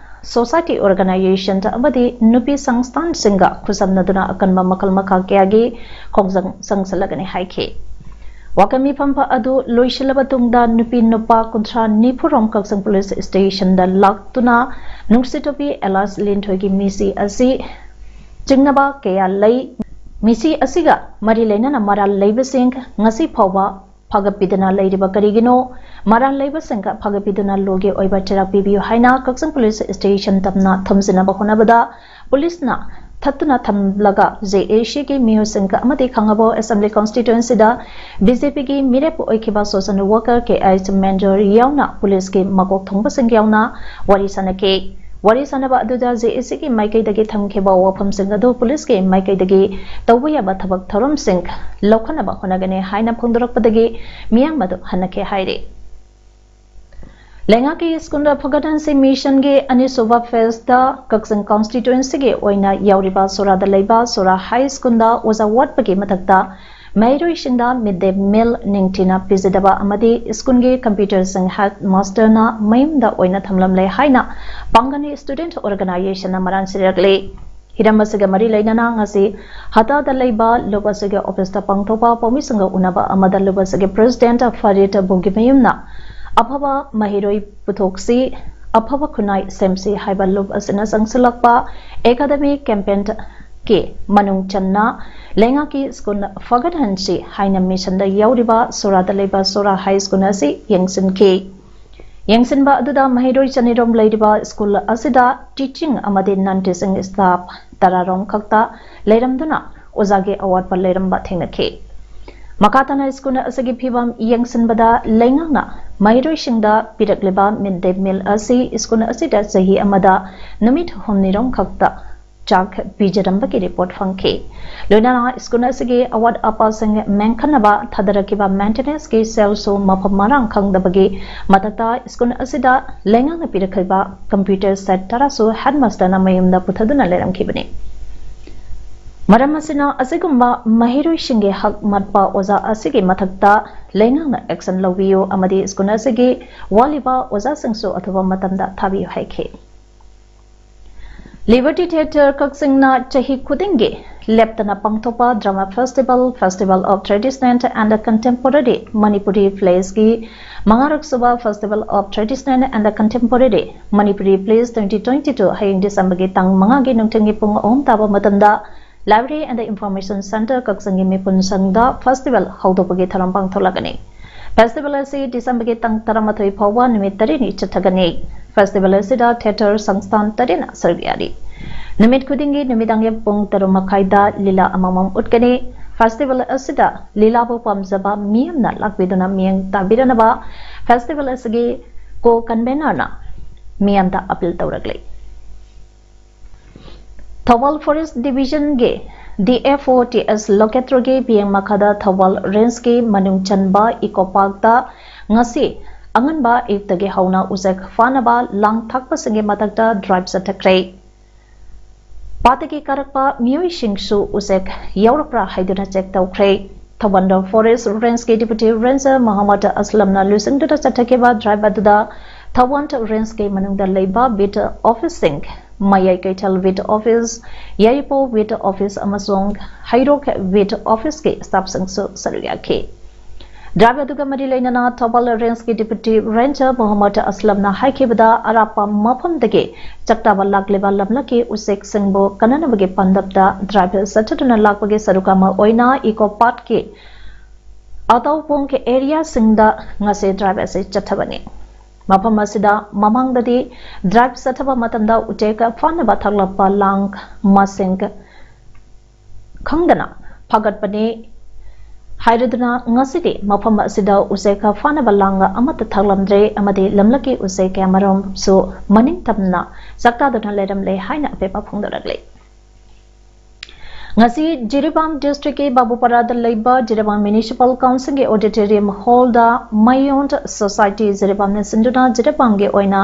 ꯁꯣꯁꯥꯏꯇꯤ ꯑꯣꯔꯒꯅꯥꯏꯖꯦꯁꯟ ꯑꯃꯗꯤ ꯅꯨꯄꯤ ꯁꯪꯁꯊꯥꯟꯁꯤꯡꯒ ꯈꯨꯠꯁꯝꯅꯗꯨꯅ ꯑꯀꯟꯕ ꯃꯈꯜ ꯃꯈꯥ ꯀꯌꯥꯒꯤ ꯈꯣꯡꯖꯪ ꯆꯪꯁꯤꯜꯂꯒꯅꯤ ꯍꯥꯏꯈꯤ꯫ ꯋꯥꯀꯠ ꯃꯤꯐꯝ ꯑꯗꯨ ꯂꯣꯏꯁꯤꯜꯂꯕ ꯇꯨꯡꯗ ꯅꯨꯄꯤ ꯅꯨꯄꯥ ꯀꯨꯟꯊ꯭ꯔꯥ ꯅꯤꯐꯨ ꯔꯣꯝ ꯀꯛꯆꯤꯡ ꯄꯨꯂꯤꯁ ꯁ꯭ꯇꯦꯁꯟꯗ ꯂꯥꯛꯇꯨꯅ ꯅꯨꯡꯁꯤꯇꯣꯝꯕꯤ ꯑꯦꯂꯥꯁ ꯂꯤꯟꯊꯣꯏꯒꯤ ꯃꯤꯁꯤ ꯑꯁꯤ ꯆꯤꯡꯅꯕ ꯀꯌꯥ ꯂꯩ꯫ ꯃꯤꯁꯤ ꯑꯁꯤꯒ ꯃꯔꯤ ꯂꯩꯅꯅ ꯃꯔꯥꯜ ꯂꯩꯕꯁꯤꯡ ꯉꯁꯤ ꯐꯥꯎꯕ ꯐꯒꯠꯄꯤꯗꯅ ꯂꯩꯔꯤꯕ ꯀꯔꯤꯒꯤꯅꯣ? ꯃꯔꯥꯜ ꯂꯩꯕꯁꯤꯡꯒ ꯐꯒꯠꯄꯤꯗꯨꯅ ꯂꯣꯒꯤ ꯑꯣꯏꯕ ꯆꯩꯔꯥꯛ ꯄꯤꯕꯤꯌꯨ ꯍꯥꯏꯅ ꯀꯛꯆꯤꯡ ꯄꯨꯂꯤꯁ ꯁ꯭ꯇꯦꯁꯟ ꯇꯝꯅ ꯊꯝꯖꯤꯟꯅꯕ ꯍꯣꯠꯅꯕꯗ ꯄꯨꯂꯤꯁꯅ ꯊꯠꯇꯨꯅ ꯊꯝꯂꯒ ꯖꯦ ꯑꯦ ꯁꯤꯒꯤ ꯃꯤꯑꯣꯏꯁꯤꯡꯒ ꯑꯃꯗꯤ ꯈꯥꯉꯕꯣꯛ ꯑꯦꯁꯦꯝꯕ꯭ꯂꯤ ꯀꯣꯟꯁꯇꯤꯇ꯭ꯋꯦꯟꯁꯤꯗ ꯕꯤ ꯖꯦ ꯄꯤꯒꯤ ꯃꯤꯔꯦꯞ ꯑꯣꯏꯈꯤꯕ ꯁꯣꯁꯦꯜ ꯋꯥꯔꯀꯔ ꯀꯦ ꯑꯩꯆ ꯃꯦꯟꯖꯣꯔ ꯌꯥꯎꯅ ꯄꯨꯂꯤꯁꯀꯤ ꯃꯀꯣꯛ ꯊꯣꯡꯕꯁꯤꯡ ꯌꯥꯎꯅ ꯋꯥꯔꯤ ꯁꯥꯟꯅꯈꯤ꯫ ꯋꯥꯔꯤ ꯁꯥꯟꯅꯕ ꯑꯗꯨꯗ ꯖꯦ ꯑꯦ ꯁꯤꯒꯤ ꯃꯥꯏꯀꯩꯗꯒꯤ ꯊꯝꯈꯤꯕ ꯋꯥꯐꯝꯁꯤꯡ ꯑꯗꯨ ꯄꯨꯂꯤꯁꯀꯤ ꯃꯥꯏꯀꯩꯗꯒꯤ ꯇꯧꯕ ꯌꯥꯕ ꯊꯕꯛ ꯊꯧꯔꯝꯁꯤꯡ ꯂꯧꯈꯠꯅꯕ ꯍꯣꯠꯅꯒꯅꯤ ꯍꯥꯏꯅ ꯐꯣꯡꯗꯣꯔꯛꯄꯗꯒꯤ ꯃꯤꯌꯥꯝ ꯑꯗꯨ ꯍꯟꯅꯈꯤ ꯍꯥꯏꯔꯤ꯫ ꯂꯩꯉꯥꯛꯀꯤ ꯁ꯭ꯀꯨꯜ ꯐꯒꯠꯍꯟꯁꯤ ꯃꯤꯁꯟꯒꯤ ꯑꯅꯤꯁꯨꯕ ꯐꯦꯖꯇ ꯀꯛꯆꯤꯡ ꯀꯣꯟꯁꯇꯤꯇ꯭ꯋꯦꯟꯁꯤꯒꯤ ꯑꯣꯏꯅ ꯌꯥꯎꯔꯤꯕ ꯁꯣꯔꯥꯗ ꯂꯩꯕ ꯁꯣꯔꯥ ꯍꯥꯏ ꯁ꯭ꯀꯨꯜꯗ ꯑꯣꯖꯥ ꯋꯥꯠꯄꯒꯤ ꯃꯊꯛꯇ ꯃꯍꯩꯔꯣꯏꯁꯤꯡꯗ ꯃꯤꯗ ꯗꯦ ꯃꯤꯜ ꯅꯤꯡꯊꯤꯅ ꯄꯤꯖꯗꯕ ꯑꯃꯗꯤ ꯁ꯭ꯀꯨꯜꯒꯤ ꯀꯝꯄ꯭ꯌꯨꯇꯔꯁꯤꯡ ꯍꯦꯗ ꯃꯥꯁꯇꯔꯅ ꯃꯌꯨꯝꯗ ꯑꯣꯏꯅ ꯊꯝꯂꯝꯂꯦ ꯍꯥꯏꯅ ꯄꯥꯡꯒꯜ ꯁ꯭ꯇꯨꯗꯦꯟꯠ ꯑꯣꯔꯒꯅꯥꯏꯖꯦꯁꯟꯅ ꯃꯔꯥꯜ ꯁꯤꯔꯛꯂꯤ꯫ ꯍꯤꯔꯝ ꯑꯁꯤꯒ ꯃꯔꯤ ꯂꯩꯅꯅ ꯉꯁꯤ ꯍꯇꯥꯗ ꯂꯩꯕ ꯂꯨꯞ ꯑꯁꯤꯒꯤ ꯑꯣꯐꯤꯁꯇ ꯄꯥꯡꯊꯣꯛꯄ ꯄꯥꯎꯃꯤꯁꯤꯡꯒ ꯎꯅꯕ ꯑꯃꯗ ꯂꯨꯞ ꯑꯁꯤꯒꯤ ꯄ꯭ꯔꯦꯁꯤꯗꯦꯟꯠ ꯐꯔꯤꯗ ꯕꯨꯒꯤꯃꯌꯨꯝꯅ ꯑꯐꯕ ꯃꯍꯩꯔꯣꯏ ꯄꯨꯊꯣꯛꯁꯤ, ꯑꯐꯕ ꯈꯨꯟꯅꯥꯏ ꯁꯦꯝꯁꯤ ꯍꯥꯏꯕ ꯂꯨꯞ ꯑꯁꯤꯅ ꯆꯪꯁꯤꯜꯂꯛꯄ ꯑꯦꯀꯥꯗꯃꯤꯛ ꯀꯦꯝꯄꯦꯟꯒꯤ ꯃꯅꯨꯡ ꯆꯟꯅ ꯂꯩꯉꯥꯛꯀꯤ ꯁ꯭ꯀꯨꯜ ꯐꯒꯠꯍꯟꯁꯤ ꯍꯥꯏꯅ ꯃꯤꯁꯟꯗ ꯌꯥꯎꯔꯤꯕ ꯁꯣꯔꯥꯗ ꯂꯩꯕ ꯁꯣꯔꯥ ꯍꯥꯏ ꯁ꯭ꯀꯨꯜ ꯑꯁꯤ ꯌꯦꯡꯁꯤꯟꯈꯤ꯫ ꯌꯦꯡꯁꯤꯟꯕ ꯑꯗꯨꯗ ꯃꯍꯩꯔꯣꯏ ꯆꯅꯤꯔꯣꯝ ꯂꯩꯔꯤꯕ ꯁ꯭ꯀꯨꯜ ꯑꯁꯤꯗ ꯇꯤꯆꯤꯡ ꯑꯃꯗꯤ ꯅꯟ ꯇꯤꯆꯤꯡ ꯁ꯭ꯇꯥꯐ ꯇꯔꯥꯔꯣꯝ ꯈꯛꯇ ꯂꯩꯔꯝꯗꯨꯅ ꯑꯣꯖꯥꯒꯤ ꯑꯋꯥꯠꯄ ꯂꯩꯔꯝꯕ ꯊꯦꯡꯅꯈꯤ꯫ ꯃꯈꯥ ꯇꯥꯅ ꯁ꯭ꯀꯨꯜ ꯑꯁꯤꯒꯤ ꯐꯤꯕꯝ ꯌꯦꯡꯁꯤꯟꯕꯗ ꯂꯩꯉꯥꯛꯅ ꯃꯍꯩꯔꯣꯏꯁꯤꯡꯗ ꯄꯤꯔꯛꯂꯤꯕ ꯃꯤꯗ ꯗꯦ ꯃꯤꯜ ꯑꯁꯤ ꯁ꯭ꯀꯨꯜ ꯑꯁꯤꯗ ꯆꯍꯤ ꯑꯃꯗ ꯅꯨꯃꯤꯠ ꯍꯨꯝꯅꯤꯔꯣꯝ ꯈꯛꯇ ꯆꯥꯛ ꯄꯤꯖꯔꯝꯕꯒꯤ ꯔꯤꯄꯣꯔꯠ ꯐꯪꯈꯤ꯫ ꯂꯣꯏꯅꯅ ꯁ꯭ꯀꯨꯜ ꯑꯁꯤꯒꯤ ꯑꯋꯥꯠ ꯑꯄꯥꯁꯤꯡ ꯃꯦꯟꯈꯠꯅꯕ ꯊꯥꯗꯔꯛꯈꯤꯕ ꯃꯦꯟꯇꯦꯅꯦꯟꯁꯀꯤ ꯁꯦꯜꯁꯨ ꯃꯐꯝ ꯃꯔꯥꯡ ꯈꯪꯗꯕꯒꯤ ꯃꯊꯛꯇ ꯁ꯭ꯀꯨꯜ ꯑꯁꯤꯗ ꯂꯩꯉꯥꯛꯅ ꯄꯤꯔꯛꯈꯤꯕ ꯀꯝꯄ꯭ꯌꯨꯇꯔ ꯁꯦꯠ ꯇꯔꯥꯁꯨ ꯍꯦꯗꯃꯥꯁꯇꯔꯅ ꯃꯌꯨꯝꯗ ꯄꯨꯊꯗꯨꯅ ꯂꯩꯔꯝꯈꯤꯕꯅꯤ꯫ ꯃꯔꯝ ꯑꯁꯤꯅ ꯑꯁꯤꯒꯨꯝꯕ ꯃꯍꯩꯔꯣꯏꯁꯤꯡꯒꯤ ꯍꯛ ꯃꯠꯄ ꯑꯣꯖꯥ ꯑꯁꯤꯒꯤ ꯃꯊꯛꯇ ꯂꯩꯉꯥꯛꯅ ꯑꯦꯛꯁꯟ ꯂꯧꯕꯤꯌꯨ ꯑꯃꯗꯤ ꯁ꯭ꯀꯨꯜ ꯑꯁꯤꯒꯤ ꯋꯥꯠꯂꯤꯕ ꯑꯣꯖꯥꯁꯤꯡꯁꯨ ꯑꯊꯨꯕ ꯃꯇꯝꯗ ꯊꯥꯕꯤꯌꯨ ꯍꯥꯏꯈꯤ꯫ Liberty Theatre ꯀꯛꯆꯤꯡꯅ ꯆꯍꯤ ꯈꯨꯗꯤꯡꯒꯤ ꯂꯦꯞꯇꯅ ꯄꯥꯡꯊꯣꯛꯄ Drama Festival, Festival of Traditional and Contemporary Manipuri Playsꯀꯤ ꯃꯉꯥꯔꯛ ꯁꯨꯕ Festival of Traditional and Contemporary Manipuri Plays twenty twenty two ꯍꯌꯦꯡ ꯗꯤꯁꯦꯝꯕꯔꯒꯤ ꯇꯥꯡ ꯃꯉꯥꯒꯤ ꯅꯨꯡꯊꯤꯜꯒꯤ ꯄꯨꯡ ꯑꯍꯨꯝ ꯇꯥꯕ ꯃꯇꯝꯗ Library and Information Centre ꯀꯛꯆꯤꯡꯒꯤ ꯃꯤꯄꯨꯟ ꯁꯪꯗ festival ꯍꯧꯗꯣꯛꯄꯒꯤ ꯊꯧꯔꯝ ꯄꯥꯡꯊꯣꯛꯂꯒꯅꯤ꯫ Festival ꯑꯁꯤ ꯗꯤꯁꯦꯝꯕꯔꯒꯤ ꯇꯥꯡ ꯇꯔꯥꯃꯥꯊꯣꯏ ꯐꯥꯎꯕ ꯅꯨꯃꯤꯠ ꯇꯔꯦꯠꯅꯤ ꯆꯠꯊꯒꯅꯤ꯫ Festival ꯑꯁꯤꯗ theatre ꯁꯪꯁꯊꯥꯟ ꯇꯔꯦꯠꯅ ꯁꯔꯨꯛ ꯌꯥꯔꯤ꯫ ꯅꯨꯃꯤꯠ ꯈꯨꯗꯤꯡꯒꯤ ꯅꯨꯃꯤꯗꯥꯡꯒꯤ ꯄꯨꯡ ꯇꯔꯨꯛ ꯃꯈꯥꯏꯗ ꯂꯤꯂꯥ ꯑꯃꯃꯝ ꯎꯠꯀꯅꯤ꯫ Festival ꯑꯁꯤꯗ ꯂꯤꯂꯥꯕꯨ ꯄꯥꯝꯖꯕ ꯃꯤꯌꯥꯝꯅ ꯂꯥꯛꯄꯤꯗꯨꯅ ꯃꯤꯠꯌꯦꯡ ꯇꯥꯕꯤꯔꯅꯕ festival ꯑꯁꯤꯒꯤ co-convenerꯅ ꯃꯤꯌꯥꯝꯗ appeal ꯇꯧꯔꯛꯂꯤ꯫ Thoubal Forest Divisionꯒꯤ D F O T S Lokhetraꯒꯤ ꯃꯤꯠꯌꯦꯡ ꯃꯈꯥꯗ ꯊꯧꯕꯥꯜ Rangeꯀꯤ ꯃꯅꯨꯡ ꯆꯟꯕ Eco Parkꯇ ꯉꯁꯤ ꯑꯉꯟꯕ ꯑꯌꯨꯛꯇꯒꯤ ꯍꯧꯅ ꯎꯆꯦꯛ ꯐꯥꯅꯕ ꯂꯥꯡ ꯊꯥꯛꯄꯁꯤꯡꯒꯤ ꯃꯊꯛꯇ drive ꯆꯠꯊꯈ꯭ꯔꯦ꯫ ꯄꯥꯠꯇꯒꯤ ꯀꯥꯔꯛꯄ ꯃꯤꯑꯣꯏꯁꯤꯡꯁꯨ ꯎꯆꯦꯛ ꯌꯥꯎꯔꯛꯄ꯭ꯔꯥ ꯍꯥꯏꯗꯨꯅ check ꯇꯧꯈ꯭ꯔꯦ꯫ Thoubal Forest Rangeꯀꯤ Deputy Ranger Mohammad ꯑꯁꯂꯝꯅ ꯂꯨꯆꯤꯡꯗꯨꯅ ꯆꯠꯊꯈꯤꯕ drive ꯑꯗꯨꯗ ꯊꯧꯕꯥꯜ Rangeꯀꯤ ꯃꯅꯨꯡꯗ ꯂꯩꯕ beat officeꯁꯤꯡ, ꯃꯌꯥꯏ ꯀꯩꯊꯦꯜ beat office, ꯌꯥꯏꯔꯤꯄꯣꯛ beat office ꯑꯃꯁꯨꯡ ꯍꯩꯔꯣꯛ beat officeꯀꯤ staffꯁꯤꯡꯁꯨ ꯁꯔꯨꯛ ꯌꯥꯈꯤ꯫ Drive ꯑꯗꯨꯒ ꯃꯔꯤ ꯂꯩꯅꯅ ꯊꯧꯕꯥꯜ Rangeꯀꯤ Deputy Ranger ꯃꯣꯍꯝꯃꯗ ꯑꯁꯂꯝꯅ ꯍꯥꯏꯈꯤꯕꯗ, ꯑꯔꯥꯞꯄ ꯃꯐꯝꯗꯒꯤ ꯆꯥꯛꯇꯥꯕ ꯂꯥꯛꯂꯤꯕ ꯂꯝꯂꯛꯀꯤ ꯎꯆꯦꯛꯁꯤꯡꯕꯨ ꯀꯟꯅꯅꯕꯒꯤ ꯄꯥꯟꯗꯝꯗ drive ꯆꯠꯊꯗꯨꯅ ꯂꯥꯛꯄꯒꯤ ꯁꯔꯨꯛ ꯑꯃ ꯑꯣꯏꯅ Eco Parkꯀꯤ ꯑꯇꯧꯕꯣꯡ areaꯁꯤꯡꯗ ꯉꯁꯤ drive ꯑꯁꯤ ꯆꯠꯊꯕꯅꯤ꯫ ꯃꯐꯝ ꯑꯁꯤꯗ ꯃꯃꯥꯡꯗꯗꯤ drive ꯆꯠꯊꯕ ꯃꯇꯝꯗ ꯎꯆꯦꯛ ꯐꯥꯅꯕ ꯊꯛꯂꯛꯄ ꯂꯥꯡ ꯃꯁꯤꯡ ꯈꯪꯗꯅ ꯐꯥꯒꯠꯄꯅꯤ ꯍꯥꯏꯔꯗꯨꯅ ꯉꯁꯤꯗꯤ ꯃꯐꯝ ꯑꯁꯤꯗ ꯎꯆꯦꯛ ꯐꯥꯅꯕ ꯂꯥꯡ ꯑꯃꯠꯇ ꯊꯛꯂꯝꯗ꯭ꯔꯦ ꯑꯃꯗꯤ ꯂꯝꯂꯛꯀꯤ ꯎꯆꯦꯛ ꯀꯌꯥꯃꯔꯨꯝꯁꯨ ꯃꯅꯤꯡ ꯇꯝꯅ ꯆꯥꯛꯇꯥꯗꯨꯅ ꯂꯩꯔꯝꯂꯦ ꯍꯥꯏꯅ ꯑꯄꯦꯕ ꯐꯣꯡꯗꯣꯔꯛꯂꯤ꯫ ꯉꯁꯤ ꯖꯤꯔꯤꯕꯥꯝ districtꯀꯤ ꯕꯥꯕꯨꯄꯥꯔꯥꯗ ꯂꯩꯕ Jiribam Municipal Councilꯒꯤ auditorium hallꯗ Mayon Society ꯖꯤꯔꯤꯕꯥꯝꯅ ꯁꯤꯟꯗꯨꯅ ꯖꯤꯔꯤꯕꯥꯝꯒꯤ ꯑꯣꯏꯅ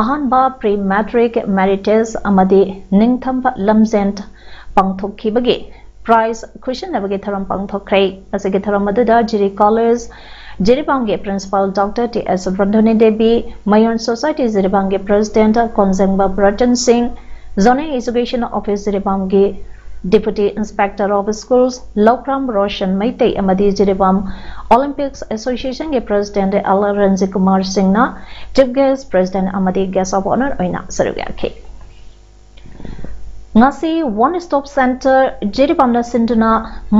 ꯑꯍꯥꯟꯕ pre matric merit test ꯑꯃꯗꯤ ꯅꯤꯡꯊꯝꯕ ꯂꯝꯖꯦꯟ ꯄꯥꯡꯊꯣꯛꯈꯤꯕꯒꯤ prize ꯈꯨꯠꯁꯤꯟꯅꯕꯒꯤ ꯊꯧꯔꯝ ꯄꯥꯡꯊꯣꯛꯈ꯭ꯔꯦ꯫ ꯑꯁꯤꯒꯤ ꯊꯧꯔꯝ ꯑꯗꯨꯗ ꯖꯤꯔꯤ College ꯖꯤꯔꯤꯕꯥꯝꯒꯤ Principal Doctor T S ꯔꯟꯙꯨꯅꯤ Devi, Mayon Society ꯖꯤꯔꯤꯕꯥꯝꯒꯤ President Konjengba ꯕ꯭ꯔꯇꯟ ꯁꯤꯡ, Zonal Education Office ꯖꯤꯔꯤꯕꯥꯝꯒꯤ Deputy Inspector of Schools ꯂꯧꯈ꯭ꯔꯥꯝ Roshan Meitei ꯑꯃꯗꯤ ꯖꯤꯔꯤꯕꯥꯝ Olympics Association ꯒꯤ President ꯑꯦꯜ ꯔꯟꯖꯤꯠ ꯀꯨꯃꯥꯔ ꯁꯤꯡꯅ Chief Guest, President ꯑꯃꯗꯤ Guest of Honour ꯑꯣꯏꯅ ꯁꯔꯨꯛ ꯌꯥꯈꯤ꯫ ꯉꯁꯤ One Stop Center ꯖꯤꯔꯤꯕꯥꯝꯅ ꯁꯤꯟꯗꯨꯅ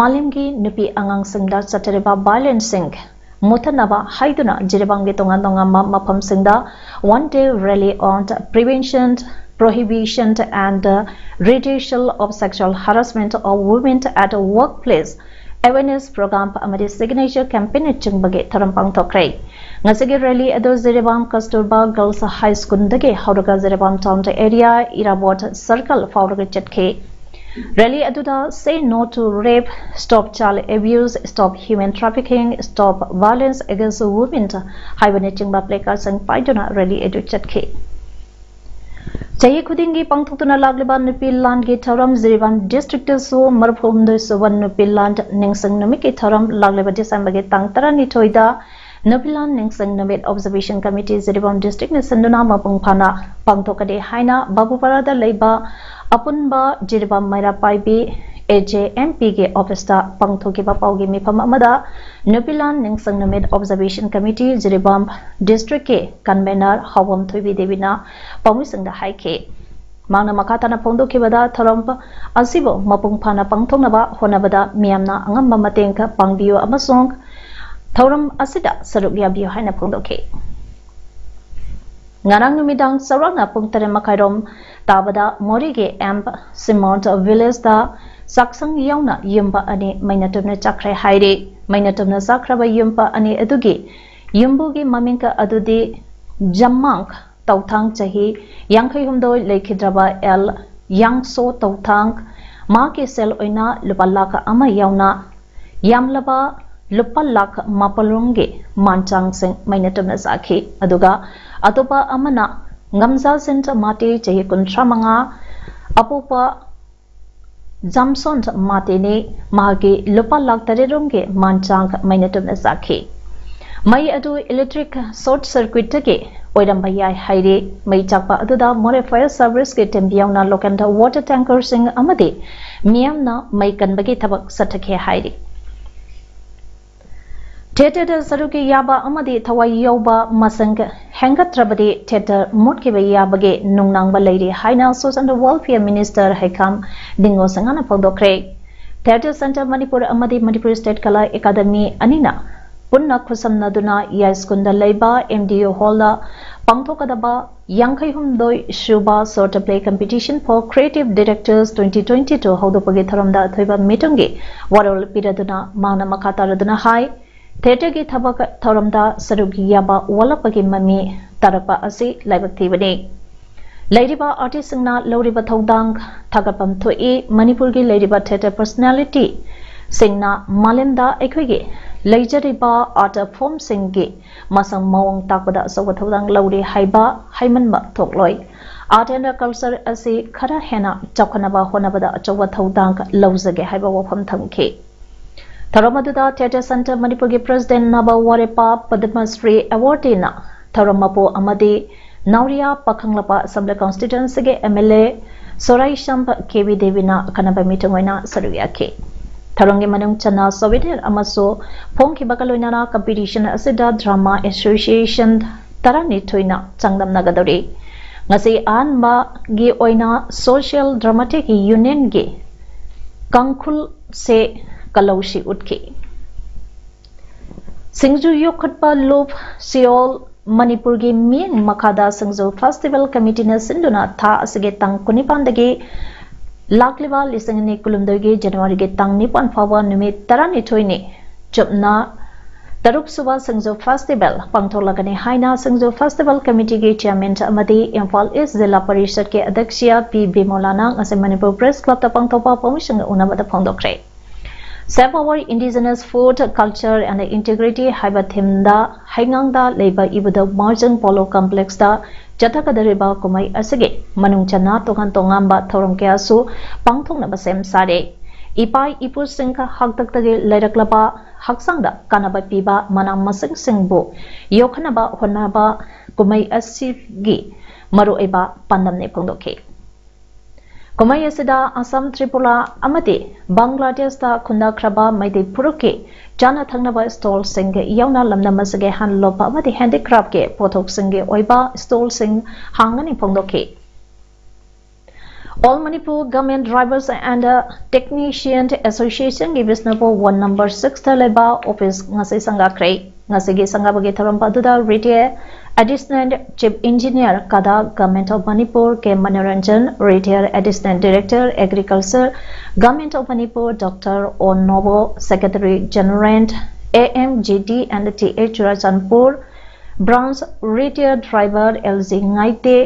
ꯃꯥꯂꯦꯝꯒꯤ ꯅꯨꯄꯤ ꯑꯉꯥꯡꯁꯤꯡꯗ ꯆꯠꯊꯔꯤꯕ violence ꯁꯤꯡ ꯃꯨꯊꯠꯅꯕ ꯍꯥꯏꯗꯨꯅ ꯖꯤꯔꯤꯕꯥꯝꯒꯤ ꯇꯣꯉꯥꯟ ꯇꯣꯉꯥꯟꯕ ꯃꯐꯝꯁꯤꯡꯗ One Day Rally on Prevention, Prohibition and the Reduction of Sexual Harassment of Women at Workplace Awareness Program ꯑꯃꯗꯤ Signature Campaign ꯅꯆꯤꯡꯕꯒꯤ ꯊꯧꯔꯝ ꯄꯥꯡꯊꯣꯛꯈ꯭ꯔꯦ꯫ ꯉꯁꯤꯒꯤ rally ꯑꯗꯨ ꯖꯤꯔꯤꯕꯥꯝ ꯀꯁꯇꯨꯔꯕꯥ Girls High School ꯗꯒꯤ ꯍꯧꯔꯒ ꯖꯤꯔꯤꯕꯥꯝ Town Area, ꯏꯔꯥꯕꯣꯠ Circle ꯐꯥꯎꯔꯒ ꯆꯠꯈꯤ꯫ Rally ꯑꯗꯨꯗ Say No to Rape, Stop Child Abuse, Stop Human Trafficking, Stop Violence Against Women ꯍꯥꯏꯕꯅꯆꯤꯡꯕ placard ꯁꯤꯡ ꯄꯥꯏꯗꯨꯅ rally ꯑꯗꯨ ꯆꯠꯈꯤ꯫ ꯆꯍꯤ ꯈꯨꯗꯤꯡꯒꯤ ꯄꯥꯡꯊꯣꯛꯇꯨꯅ ꯂꯥꯛꯂꯤꯕ ꯅꯨꯄꯤ ꯂꯥꯟꯒꯤ ꯊꯧꯔꯝ ꯖꯤꯔꯤꯕꯥꯝ district ꯇꯁꯨ ꯃꯔꯤꯐꯨ ꯍꯨꯝꯗꯣꯏ ꯁꯨꯕ ꯅꯨꯄꯤ ꯂꯥꯟ ꯅꯤꯡꯁꯤꯡ ꯅꯨꯃꯤꯠꯀꯤ ꯊꯧꯔꯝ ꯂꯥꯛꯂꯤꯕ December ꯒꯤ ꯇꯥꯡ ꯇꯔꯥꯅꯤꯊꯣꯏꯗ ꯅꯨꯄꯤ ꯂꯥꯟ ꯅꯤꯡꯁꯤꯡ ꯅꯨꯃꯤꯠ Observation Committee ꯖꯤꯔꯤꯕꯥꯝ district ꯅ ꯁꯤꯟꯗꯨꯅ ꯃꯄꯨꯡ ꯐꯥꯅ ꯄꯥꯡꯊꯣꯛꯀꯅꯤ ꯍꯥꯏꯅ ꯕꯥꯕꯨꯄꯥꯔꯥꯗ ꯂꯩꯕ ꯑꯄꯨꯟꯕ Jiribam ꯃꯩꯔꯥ ꯄꯥꯏꯕꯤ A J M P ꯒꯤ office ꯇ ꯄꯥꯡꯊꯣꯛꯈꯤꯕ ꯄꯥꯎꯒꯤ ꯃꯤꯐꯝ ꯑꯃꯗ ꯅꯨꯄꯤ ꯂꯥꯟ ꯅꯤꯡꯁꯤꯡ ꯅꯨꯃꯤꯠ Observation Committee ꯖꯤꯔꯤꯕꯥꯝ district ꯀꯤ convener ꯍꯥꯎꯕꯝ ꯊꯣꯏꯕꯤ ꯗꯦꯕꯤꯅ ꯄꯥꯎꯃꯤꯁꯤꯡꯗ ꯍꯥꯏꯈꯤ꯫ ꯃꯍꯥꯛꯅ ꯃꯈꯥ ꯇꯥꯅ ꯐꯣꯡꯗꯣꯛꯈꯤꯕꯗ, ꯊꯧꯔꯝ ꯑꯁꯤꯕꯨ ꯃꯄꯨꯡ ꯐꯥꯅ ꯄꯥꯡꯊꯣꯛꯅꯕ ꯍꯣꯠꯅꯕꯗ ꯃꯤꯌꯥꯝꯅ ꯑꯉꯝꯕ ꯃꯇꯦꯡ ꯄꯥꯡꯕꯤꯌꯨ ꯑꯃꯁꯨꯡ ꯊꯧꯔꯝ ꯑꯁꯤꯗ ꯁꯔꯨꯛ ꯌꯥꯕꯤꯌꯨ ꯍꯥꯏꯅ ꯐꯣꯡꯗꯣꯛꯈꯤ꯫ ꯉꯔꯥꯡ ꯅꯨꯃꯤꯗꯥꯡ ꯆꯥꯎꯔꯥꯛꯅ ꯄꯨꯡ ꯇꯔꯦꯠ ꯃꯈꯥꯏꯔꯣꯝ ꯇꯥꯕꯗ ꯃꯣꯔꯦꯒꯤ ꯑꯦꯝ ꯁꯤꯃꯣꯟ village ꯇ ꯆꯥꯛꯁꯪ ꯌꯥꯎꯅ ꯌꯨꯝꯕ ꯑꯅꯤ ꯃꯩꯅ ꯇꯨꯝꯅ ꯆꯥꯛꯈ꯭ꯔꯦ ꯍꯥꯏꯔꯤ꯫ ꯃꯩꯅ ꯇꯨꯝꯅ ꯆꯥꯛꯈ꯭ꯔꯕ ꯌꯨꯝꯕ ꯑꯅꯤ ꯑꯗꯨꯒꯤ ꯌꯨꯝꯕꯨꯒꯤ ꯃꯃꯤꯡ ꯑꯗꯨꯗꯤ ꯖꯝꯃꯥꯡ ꯇꯧꯊꯥꯡ, ꯆꯍꯤ ꯌꯥꯡꯈꯩ ꯍꯨꯝꯗꯣꯏ, ꯂꯩꯈꯤꯗ꯭ꯔꯕ ꯑꯦꯜ ꯌꯥꯡꯁꯣ ꯇꯧꯊꯥꯡ, ꯃꯍꯥꯛꯀꯤ ꯁꯦꯜ ꯑꯣꯏꯅ ꯂꯨꯄꯥ ꯂꯥꯈ ꯑꯃ ꯌꯥꯎꯅ ꯌꯥꯝꯂꯕ ꯂꯨꯄꯥ ꯂꯥꯈ ꯃꯥꯄꯜ ꯔꯣꯝꯒꯤ ꯃꯥꯟꯆꯥꯡꯁꯤꯡ ꯃꯩꯅ ꯇꯨꯝꯅ ꯆꯥꯈꯤ꯫ ꯑꯗꯨꯒ ꯑꯇꯣꯞꯄ ꯑꯃꯅ ꯉꯝꯖꯥꯁꯤꯟ ꯃꯥꯇꯦ, ꯆꯍꯤ ꯀꯨꯟꯊ꯭ꯔꯥ ꯃꯉꯥ, ꯑꯄꯣꯛꯄ ꯖꯥꯝꯁꯣꯟ ꯃꯥꯇꯦꯅꯤ, ꯃꯍꯥꯛꯀꯤ ꯂꯨꯄꯥ ꯂꯥꯈ ꯇꯔꯦꯠ ꯔꯣꯝꯒꯤ ꯃꯥꯟꯆꯥꯡ ꯃꯩꯅ ꯇꯨꯝꯅ ꯆꯥꯈꯤ꯫ ꯃꯩ ꯑꯗꯨ electric short circuitꯇꯒꯤ ꯑꯣꯏꯔꯝꯕ ꯌꯥꯏ ꯍꯥꯏꯔꯤ꯫ ꯃꯩ ꯆꯥꯛꯄ ꯑꯗꯨꯗ Moreh Fire Serviceꯀꯤ team ꯌꯥꯎꯅ local water tankerꯁꯤꯡ ꯑꯃꯗꯤ ꯃꯤꯌꯥꯝꯅ ꯃꯩ ꯀꯟꯕꯒꯤ ꯊꯕꯛ ꯆꯠꯊꯈꯤ ꯍꯥꯏꯔꯤ꯫ Theatreꯗ ꯁꯔꯨꯛ ꯌꯥꯕ ꯑꯃꯗꯤ ꯊꯋꯥꯏ ꯌꯥꯎꯕ ꯃꯁꯤꯡ ꯍꯦꯟꯒꯠꯇ꯭ꯔꯕꯗꯤ theatre ꯃꯨꯠꯈꯤꯕ ꯌꯥꯕꯒꯤ ꯅꯨꯡꯅꯥꯡꯕ ꯂꯩꯔꯤ ꯍꯥꯏꯅ Social and Welfare Minister ꯍꯩꯈꯥꯝ ꯗꯤꯡꯒꯣ ꯁꯅꯥꯅ ꯐꯣꯡꯗꯣꯛꯈ꯭ꯔꯦ꯫ Theatre Centre Manipur ꯑꯃꯗꯤ ꯃꯅꯤꯄꯨꯔ State Kala Academy ꯑꯅꯤꯅ ꯄꯨꯟꯅ ꯈꯨꯠꯁꯝꯅꯗꯨꯅ ꯌꯥꯏꯁ꯭ꯀꯨꯜꯗ ꯂꯩꯕ M D U hallꯗ ꯄꯥꯡꯊꯣꯛꯀꯗꯕ ꯌꯥꯡꯈꯩ ꯍꯨꯝꯗꯣꯏ ꯁꯨꯕ Short Play Competition for Creative Directors twenty twenty-two ꯍꯧꯗꯣꯛꯄꯒꯤ ꯊꯧꯔꯝꯗ ꯑꯊꯣꯏꯕ ꯃꯤꯇꯝꯒꯤ ꯋꯥꯔꯣꯜ ꯄꯤꯔꯗꯨꯅ ꯃꯥꯅ ꯃꯈꯥ ꯇꯥꯔꯗꯨꯅ ꯍꯥꯏ, theatreꯒꯤ ꯊꯕꯛ ꯊꯧꯔꯝꯗ ꯁꯔꯨꯛ ꯌꯥꯕ ꯋꯥꯠꯂꯛꯄꯒꯤ ꯃꯃꯤ ꯇꯥꯔꯛꯄ ꯑꯁꯤ ꯂꯥꯏꯕꯛ ꯊꯤꯕꯅꯤ꯫ ꯂꯩꯔꯤꯕ artistꯁꯤꯡꯅ ꯂꯧꯔꯤꯕ ꯊꯧꯗꯥꯡ ꯊꯥꯒꯠꯐꯝ ꯊꯣꯛꯏ꯫ ꯃꯅꯤꯄꯨꯔꯒꯤ ꯂꯩꯔꯤꯕ theatre personalityꯁꯤꯡꯅ ꯃꯥꯂꯦꯝꯗ ꯑꯩꯈꯣꯏꯒꯤ ꯂꯩꯖꯔꯤꯕ art formꯁꯤꯡꯒꯤ ꯃꯁꯛ ꯃꯑꯣꯡ ꯇꯥꯛꯄꯗ ꯑꯆꯧꯕ ꯊꯧꯗꯥꯡ ꯂꯧꯔꯤ ꯍꯥꯏꯕ ꯍꯥꯏꯃꯟꯕ ꯊꯣꯛꯂꯣꯏ꯫ Art and culture ꯑꯁꯤ ꯈꯔ ꯍꯦꯟꯅ ꯆꯥꯎꯈꯠꯅꯕ ꯍꯣꯠꯅꯕꯗ ꯑꯆꯧꯕ ꯊꯧꯗꯥꯡ ꯂꯧꯖꯒꯦ ꯍꯥꯏꯕ ꯋꯥꯐꯝ ꯊꯝꯈꯤ꯫ ꯊꯧꯔꯝ ꯑꯗꯨꯗ Theatre Centre ꯃꯅꯤꯄꯨꯔꯒꯤ President ꯅꯕ ꯋꯥꯔꯦꯄꯥ ꯄꯗꯃꯁ꯭ꯔꯤ awardee ꯅ ꯊꯧꯔꯝ ꯃꯄꯨ ꯑꯃꯗꯤ ꯅꯥꯎꯔꯤꯌꯥ ꯄꯥꯈꯪꯂꯛꯄ Assembly Constituencyꯒꯤ M L A Soraisam K B ꯗꯦꯕꯤꯅ ꯑꯈꯟꯅꯕ ꯃꯤꯇꯪ ꯑꯣꯏꯅ ꯁꯔꯨꯛ ꯌꯥꯈꯤ꯫ ꯊꯧꯔꯝꯒꯤ ꯃꯅꯨꯡ ꯆꯟꯅ souvenir ꯑꯃꯁꯨ ꯐꯣꯡꯈꯤꯕꯒ ꯂꯣꯏꯅꯅ competition ꯑꯁꯤꯗ Drama Association ꯇꯔꯥꯅꯤꯊꯣꯏꯅ ꯆꯥꯡꯗꯝꯅꯒꯗꯧꯔꯤ꯫ ꯉꯁꯤ ꯑꯍꯥꯟꯕꯒꯤ ꯑꯣꯏꯅ Social Dramatic Unionꯒꯤ ꯀꯥꯡꯈꯨꯜꯁꯦ ꯀꯂꯧꯁꯤ ꯎꯠꯈꯤ꯫ ꯁꯤꯡꯖꯨ ꯌꯣꯛꯈꯠꯄ ꯂꯨꯞ ꯁꯤꯑꯣꯜ ꯃꯅꯤꯄꯨꯔꯒꯤ ꯃꯤꯠꯌꯦꯡ ꯃꯈꯥꯗ ꯁꯤꯡꯖꯨ Festival Committeeꯅ ꯁꯤꯟꯗꯨꯅ ꯊꯥ ꯑꯁꯤꯒꯤ ꯇꯥꯡ ꯀꯨꯟꯅꯤꯄꯥꯟꯗꯒꯤ ꯂꯥꯛꯂꯤꯕ ꯂꯤꯁꯤꯡ ꯑꯅꯤ ꯀꯨꯟꯍꯨꯝꯗꯣꯏꯒꯤ Januaryꯒꯤ ꯇꯥꯡ ꯅꯤꯄꯥꯟ ꯐꯥꯎꯕ ꯅꯨꯃꯤꯠ ꯇꯔꯥꯅꯤꯊꯣꯏꯅꯤ ꯆꯨꯞꯅ ꯇꯔꯨꯛ ꯁꯨꯕ ꯁꯤꯡꯖꯨ Festival ꯄꯥꯡꯊꯣꯛꯂꯒꯅꯤ ꯍꯥꯏꯅ ꯁꯤꯡꯖꯨ Festival Committeeꯒꯤ Chairman ꯑꯃꯗꯤ ꯏꯝꯐꯥꯜ East ꯖꯤꯂꯥ ꯄꯔꯤꯁꯗꯀꯤ ꯑꯗ꯭ꯌꯛꯁ ꯄꯤ ꯕꯤꯃꯣꯂꯥꯅ ꯉꯁꯤ ꯃꯅꯤꯄꯨꯔ Press Clubꯇ ꯄꯥꯡꯊꯣꯛꯄ ꯄꯥꯎꯃꯤꯁꯤꯡꯒ ꯎꯅꯕꯗ ꯐꯣꯡꯗꯣꯛꯈ꯭ꯔꯦ꯫ Save Our Indigenous Food, Culture and Integrity ꯍꯥꯏꯕ themeꯗ ꯍꯩꯉꯥꯡꯗ ꯂꯩꯕ ꯏꯕꯨꯙꯧ ꯃꯥꯔꯖꯤꯡ Polo Complexꯇ ꯆꯠꯊꯒꯗꯧꯔꯤꯕ ꯀꯨꯝꯍꯩ ꯑꯁꯤꯒꯤ ꯃꯅꯨꯡ ꯆꯟꯅ ꯇꯣꯉꯥꯟ ꯇꯣꯉꯥꯟꯕ ꯊꯧꯔꯝ ꯀꯌꯥꯁꯨ ꯄꯥꯡꯊꯣꯛꯅꯕ ꯁꯦꯝ ꯁꯥꯔꯦ꯫ ꯏꯄꯥ ꯏꯄꯨꯁꯤꯡ ꯍꯥꯛꯇꯛꯇꯒꯤ ꯂꯩꯔꯛꯂꯕ ꯍꯛꯆꯥꯡꯗ ꯀꯥꯟꯅꯕ ꯄꯤꯕ ꯃꯅꯥ ꯃꯁꯤꯡꯁꯤꯡꯕꯨ ꯌꯣꯛꯈꯠꯅꯕ ꯍꯣꯠꯅꯕ ꯀꯨꯝꯍꯩ ꯑꯁꯤꯒꯤ ꯃꯔꯨꯑꯣꯏꯕ ꯄꯥꯟꯗꯝꯅꯤ ꯐꯣꯡꯗꯣꯛꯈꯤ꯫ ꯀꯨꯝꯍꯩ ꯑꯁꯤꯗ ꯑꯁꯥꯝ, ꯇ꯭ꯔꯤꯄꯨꯔꯥ ꯑꯃꯗꯤ ꯕꯪꯒ꯭ꯂꯥꯗꯦꯁꯇ ꯈꯨꯟꯗꯥꯈ꯭ꯔꯕ ꯃꯩꯇꯩ ꯐꯨꯔꯨꯞꯀꯤ ꯆꯥꯅ ꯊꯛꯅꯕ ꯁ꯭ꯇꯣꯜꯁꯤꯡ ꯌꯥꯎꯅ ꯂꯝꯗꯝ ꯑꯁꯤꯒꯤ ꯍꯦꯟꯂꯨꯝ ꯑꯃꯗꯤ ꯍꯦꯟꯗꯤꯀ꯭ꯔꯥꯐꯀꯤ ꯄꯣꯠꯊꯣꯛꯁꯤꯡꯒꯤ ꯑꯣꯏꯕ ꯁ꯭ꯇꯣꯜꯁꯤꯡ ꯍꯥꯡꯒꯅꯤ ꯐꯣꯡꯗꯣꯛꯈꯤ꯫ All Manipur Government Drivers and Technician Associationꯒꯤ ꯕꯤꯁꯅꯨꯄꯨꯔ ꯋꯥꯔꯗ ꯅꯝꯕꯔ ꯁꯤꯛꯁꯇ ꯂꯩꯕ ꯑꯣꯐꯤꯁ ꯉꯁꯤ ꯁꯪꯒꯥꯈ꯭ꯔꯦ꯫ ꯉꯁꯤꯒꯤ ꯁꯪꯒꯥꯕꯒꯤ ꯊꯧꯔꯝ ꯑꯗꯨꯗ ꯔꯤꯇꯥꯌꯔ ꯑꯦꯗꯤꯁꯅꯦꯜ ꯆꯤꯐ ꯏꯟꯖꯤꯅꯤꯌꯔ ꯀꯗꯥ, Government of Manipur, K Manoranjan, retire additional director agriculture, Government of Manipur, doctor O Nobo, secretary general, A M G D and T A Churachandpur branch, retire driver L G Ngaite,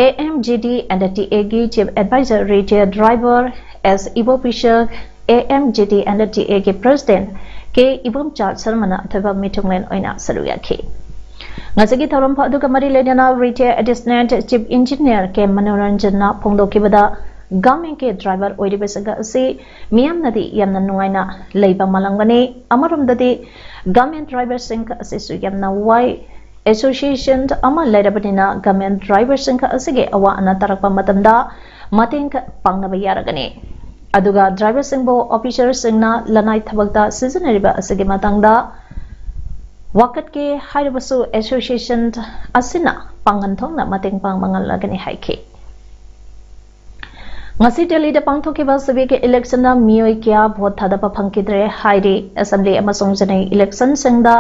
A M G D and T Aꯒꯤ chief adviser, retire driver S Ibopishak, A M G D and T Aꯒꯤ president ꯀꯦ ꯏꯕꯣꯝꯆꯥ ꯁꯔꯃꯅ ꯑꯊꯣꯏꯕ ꯃꯤꯊꯨꯡꯂꯦꯟ ꯑꯣꯏꯅ ꯁꯔꯨꯛ ꯌꯥꯈꯤ꯫ ꯉꯁꯤꯒꯤ ꯊꯧꯔꯝ ꯑꯗꯨꯒ ꯃꯔꯤ ꯂꯩꯅꯅ ꯔꯤꯇꯥꯌꯔ ꯑꯦꯗꯤꯁꯅꯦꯜ ꯆꯤꯐ ꯏꯟꯖꯤꯅꯤꯌꯔ ꯀꯦ ꯃꯅꯣꯔꯟꯖꯟꯅ ꯐꯣꯡꯗꯣꯛꯈꯤꯕꯗ, ꯒꯚꯔꯟꯃꯦꯟꯠꯀꯤ ꯗ꯭ꯔꯥꯏꯚꯔ ꯑꯣꯏꯔꯤꯕꯁꯤꯡ ꯑꯁꯤ ꯃꯤꯌꯥꯝꯅꯗꯤ ꯌꯥꯝꯅ ꯅꯨꯡꯉꯥꯏꯅ ꯂꯩꯕ ꯃꯥꯜꯂꯝꯒꯅꯤ꯫ ꯑꯃꯔꯣꯝꯗꯗꯤ ꯒꯚꯔꯟꯃꯦꯟꯠ ꯗ꯭ꯔꯥꯏꯚꯔꯁꯤꯡ ꯑꯁꯤꯁꯨ ꯌꯥꯝꯅ ꯋꯥꯏ꯫ ꯑꯦꯁꯣꯁꯤꯌꯦꯁꯟ ꯑꯃ ꯂꯩꯔꯕꯅꯤꯅ ꯒꯚꯔꯟꯃꯦꯟꯠ ꯗ꯭ꯔꯥꯏꯚꯔꯁꯤꯡ ꯑꯁꯤꯒꯤ ꯑꯋꯥ ꯑꯅꯥ ꯇꯥꯔꯛꯄ ꯃꯇꯝꯗ ꯃꯇꯦꯡ ꯄꯥꯡꯅꯕ ꯌꯥꯔꯒꯅꯤ꯫ ꯑꯗꯨꯒ ꯗ꯭ꯔꯥꯏꯚꯔꯁꯤꯡꯕꯨ ꯑꯣꯐꯤꯁꯔꯁꯤꯡꯅ ꯂꯅꯥꯏ ꯊꯕꯛꯇ ꯁꯤꯖꯤꯟꯅꯔꯤꯕ ꯑꯁꯤꯒꯤ ꯃꯇꯥꯡꯗ ꯋꯥꯀꯠꯀꯦ ꯍꯥꯏꯔꯕꯁꯨ ꯑꯦꯁꯣꯁꯤꯌꯦꯁꯟ ꯑꯁꯤꯅ ꯄꯥꯡꯒꯜ ꯊꯣꯛꯅ ꯃꯇꯦꯡ ꯄꯥꯡꯕ ꯉꯝꯂꯒꯅꯤ ꯍꯥꯏꯈꯤ꯫ ꯉꯁꯤ ꯗꯦꯜꯂꯤꯗ ꯄꯥꯡꯊꯣꯛꯈꯤꯕ ꯁꯤꯚꯤꯛ ꯏꯂꯦꯛꯁꯟꯗ ꯃꯤꯑꯣꯏ ꯀꯌꯥ ꯚꯣꯠ ꯊꯥꯗꯕ ꯐꯪꯈꯤꯗ꯭ꯔꯦ ꯍꯥꯏꯔꯤ꯫ ꯑꯦꯁꯦꯝꯕ꯭ꯂꯤ ꯑꯃꯁꯨꯡ ꯖꯦꯅꯔꯦꯜ ꯏꯂꯦꯛꯁꯟꯁꯤꯡꯗ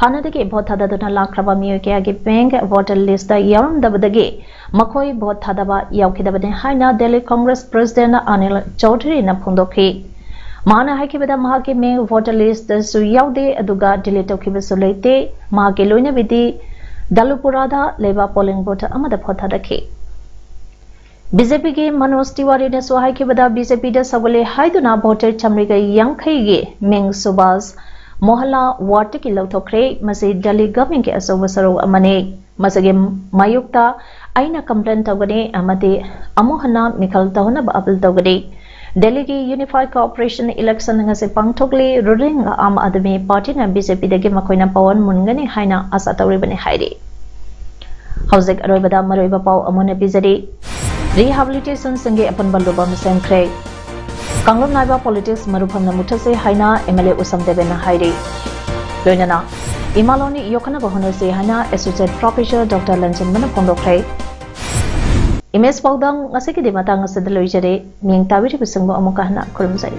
ꯍꯥꯟꯅꯗꯒꯤ ꯚꯣꯠ ꯊꯥꯗꯗꯨꯅ ꯂꯥꯛꯈ꯭ꯔꯕ ꯃꯤꯑꯣꯏ ꯀꯌꯥꯒꯤ ꯃꯤꯡ ꯚꯣꯇꯔ ꯂꯤꯁꯇ ꯌꯥꯎꯔꯝꯗꯕꯗꯒꯤ ꯃꯈꯣꯏ ꯚꯣꯠ ꯊꯥꯗꯕ ꯌꯥꯎꯈꯤꯗꯕꯅꯤ ꯍꯥꯏꯅ ꯗꯦꯜꯂꯤ ꯀꯣꯡꯒ꯭ꯔꯦꯁ ꯄ꯭ꯔꯦꯁꯤꯗꯦꯟꯠ ꯑꯅꯤꯜ ꯆꯧꯙꯔꯤꯅ ꯐꯣꯡꯗꯣꯛꯈꯤ꯫ ꯃꯍꯥꯛꯅ ꯍꯥꯏꯈꯤꯕꯗ ꯃꯍꯥꯛꯀꯤ ꯃꯤꯡ ꯚꯣꯇꯔ ꯂꯤꯁꯇꯁꯨ ꯌꯥꯎꯗꯦ, ꯑꯗꯨꯒ ꯗꯤꯂꯤꯠ ꯇꯧꯈꯤꯕꯁꯨ ꯂꯩꯇꯦ꯫ ꯃꯍꯥꯛꯀꯤ ꯂꯣꯏꯅꯕꯤꯗꯤ ꯗꯥꯂꯨꯄꯨꯔꯥꯗ ꯂꯩꯕ ꯄꯣꯂꯤꯡ ꯕꯨꯊ ꯑꯃꯗ ꯚꯣꯠ ꯊꯥꯗꯈꯤ꯫ ꯕꯤ ꯖꯦ ꯄꯤꯒꯤ ꯃꯅꯣꯖ ꯇꯤꯋꯥꯔꯤꯅꯁꯨ ꯍꯥꯏꯈꯤꯕꯗ, ꯕꯤ ꯖꯦ ꯄꯤꯗ ꯁꯧꯒꯠꯂꯦ ꯍꯥꯏꯗꯨꯅ ꯚꯣꯇꯔ ꯆꯥꯃꯔꯤꯒ ꯌꯥꯡꯈꯩꯒꯤ ꯃꯤꯡ ꯁꯨꯕꯥꯁ ꯃꯣꯍꯜꯂꯥ ꯋꯥꯔꯗꯇꯒꯤ ꯂꯧꯊꯣꯛꯈ꯭ꯔꯦ꯫ ꯃꯁꯤ ꯗꯦꯜꯂꯤ ꯒꯚꯔꯟꯃꯦꯟꯠꯀꯤ ꯑꯆꯧꯕ ꯁꯔꯨꯛ ꯑꯃꯅꯤ꯫ ꯃꯁꯤꯒꯤ ꯃꯥꯌꯣꯛꯇ ꯑꯩꯅ ꯀꯝꯄ꯭ꯂꯦꯟ ꯇꯧꯒꯅꯤ ꯑꯃꯗꯤ ꯑꯃꯨꯛ ꯍꯟꯅ ꯃꯤꯈꯜ ꯇꯧꯍꯟꯅꯕ ꯑꯄꯤꯜ ꯇꯧꯒꯅꯤ꯫ ꯗꯦꯜꯂꯤꯒꯤ ꯌꯨꯅꯤꯐꯥꯏꯗ ꯀꯣꯑꯣꯄꯔꯦꯁꯟ ꯏꯂꯦꯛꯁꯟ ꯉꯁꯤ ꯄꯥꯡꯊꯣꯛꯂꯤ꯫ Ruling Aam Aadmi ꯄꯥꯔꯇꯤꯅ B J ꯄꯤꯗꯒꯤ ꯃꯈꯣꯏꯅ ꯄꯥꯋꯔ ꯃꯨꯟꯒꯅꯤ ꯍꯥꯏꯅ ꯑꯥꯁꯥ ꯇꯧꯔꯤꯕꯅꯤ ꯍꯥꯏꯔꯤ꯫ ꯍꯧꯖꯤꯛ ꯑꯔꯣꯏꯕꯗ ꯃꯔꯨꯑꯣꯏꯕ ꯄꯥꯎ ꯑꯃꯨꯟꯅ ꯄꯤꯖꯔꯤ꯫ ꯔꯤꯍꯥꯕꯤꯂꯤꯇꯦꯁꯟꯁꯤꯡꯒꯤ ꯑꯄꯨꯟꯕ ꯂꯨꯞ ꯑꯃ ꯁꯦꯝꯈ꯭ꯔꯦ꯫ ꯀꯥꯡꯂꯨꯞ ꯅꯥꯏꯕ ꯄꯣꯂꯤꯇꯤꯛꯁ ꯃꯔꯨꯞꯐꯝꯅ ꯃꯨꯠꯊꯠꯁꯤ ꯍꯥꯏꯅ ꯑꯦꯝ ꯑꯦꯜ ꯑꯦ ꯎꯁꯝ ꯗꯦꯕꯦꯟꯅ ꯍꯥꯏꯔꯤ꯫ ꯂꯣꯏꯅꯅ ꯏꯃꯥ ꯂꯣꯟ ꯌꯣꯛꯈꯠꯅꯕ ꯍꯣꯠꯅꯁꯤ ꯍꯥꯏꯅ ꯑꯦꯁꯣꯁꯤꯌꯦꯠ ꯄ꯭ꯔꯣꯐꯦꯁꯔ ꯗꯣꯛꯇꯔ ꯂꯟꯆꯟꯕꯅ ꯐꯣꯡꯗꯣꯛꯈ꯭ꯔꯦ꯫ ꯏꯃꯦꯖ ꯄꯥꯎꯗꯝ ꯉꯁꯤꯒꯤꯗꯤ ꯃꯇꯥꯡ ꯑꯁꯤꯗ ꯂꯣꯏꯖꯔꯦ꯫ ꯃꯤꯡ ꯇꯥꯕꯤꯔꯤꯕꯁꯤꯡꯕꯨ ꯑꯃꯨꯛꯀ ꯍꯟꯅ ꯈꯨꯔꯨꯝꯖꯔꯤ꯫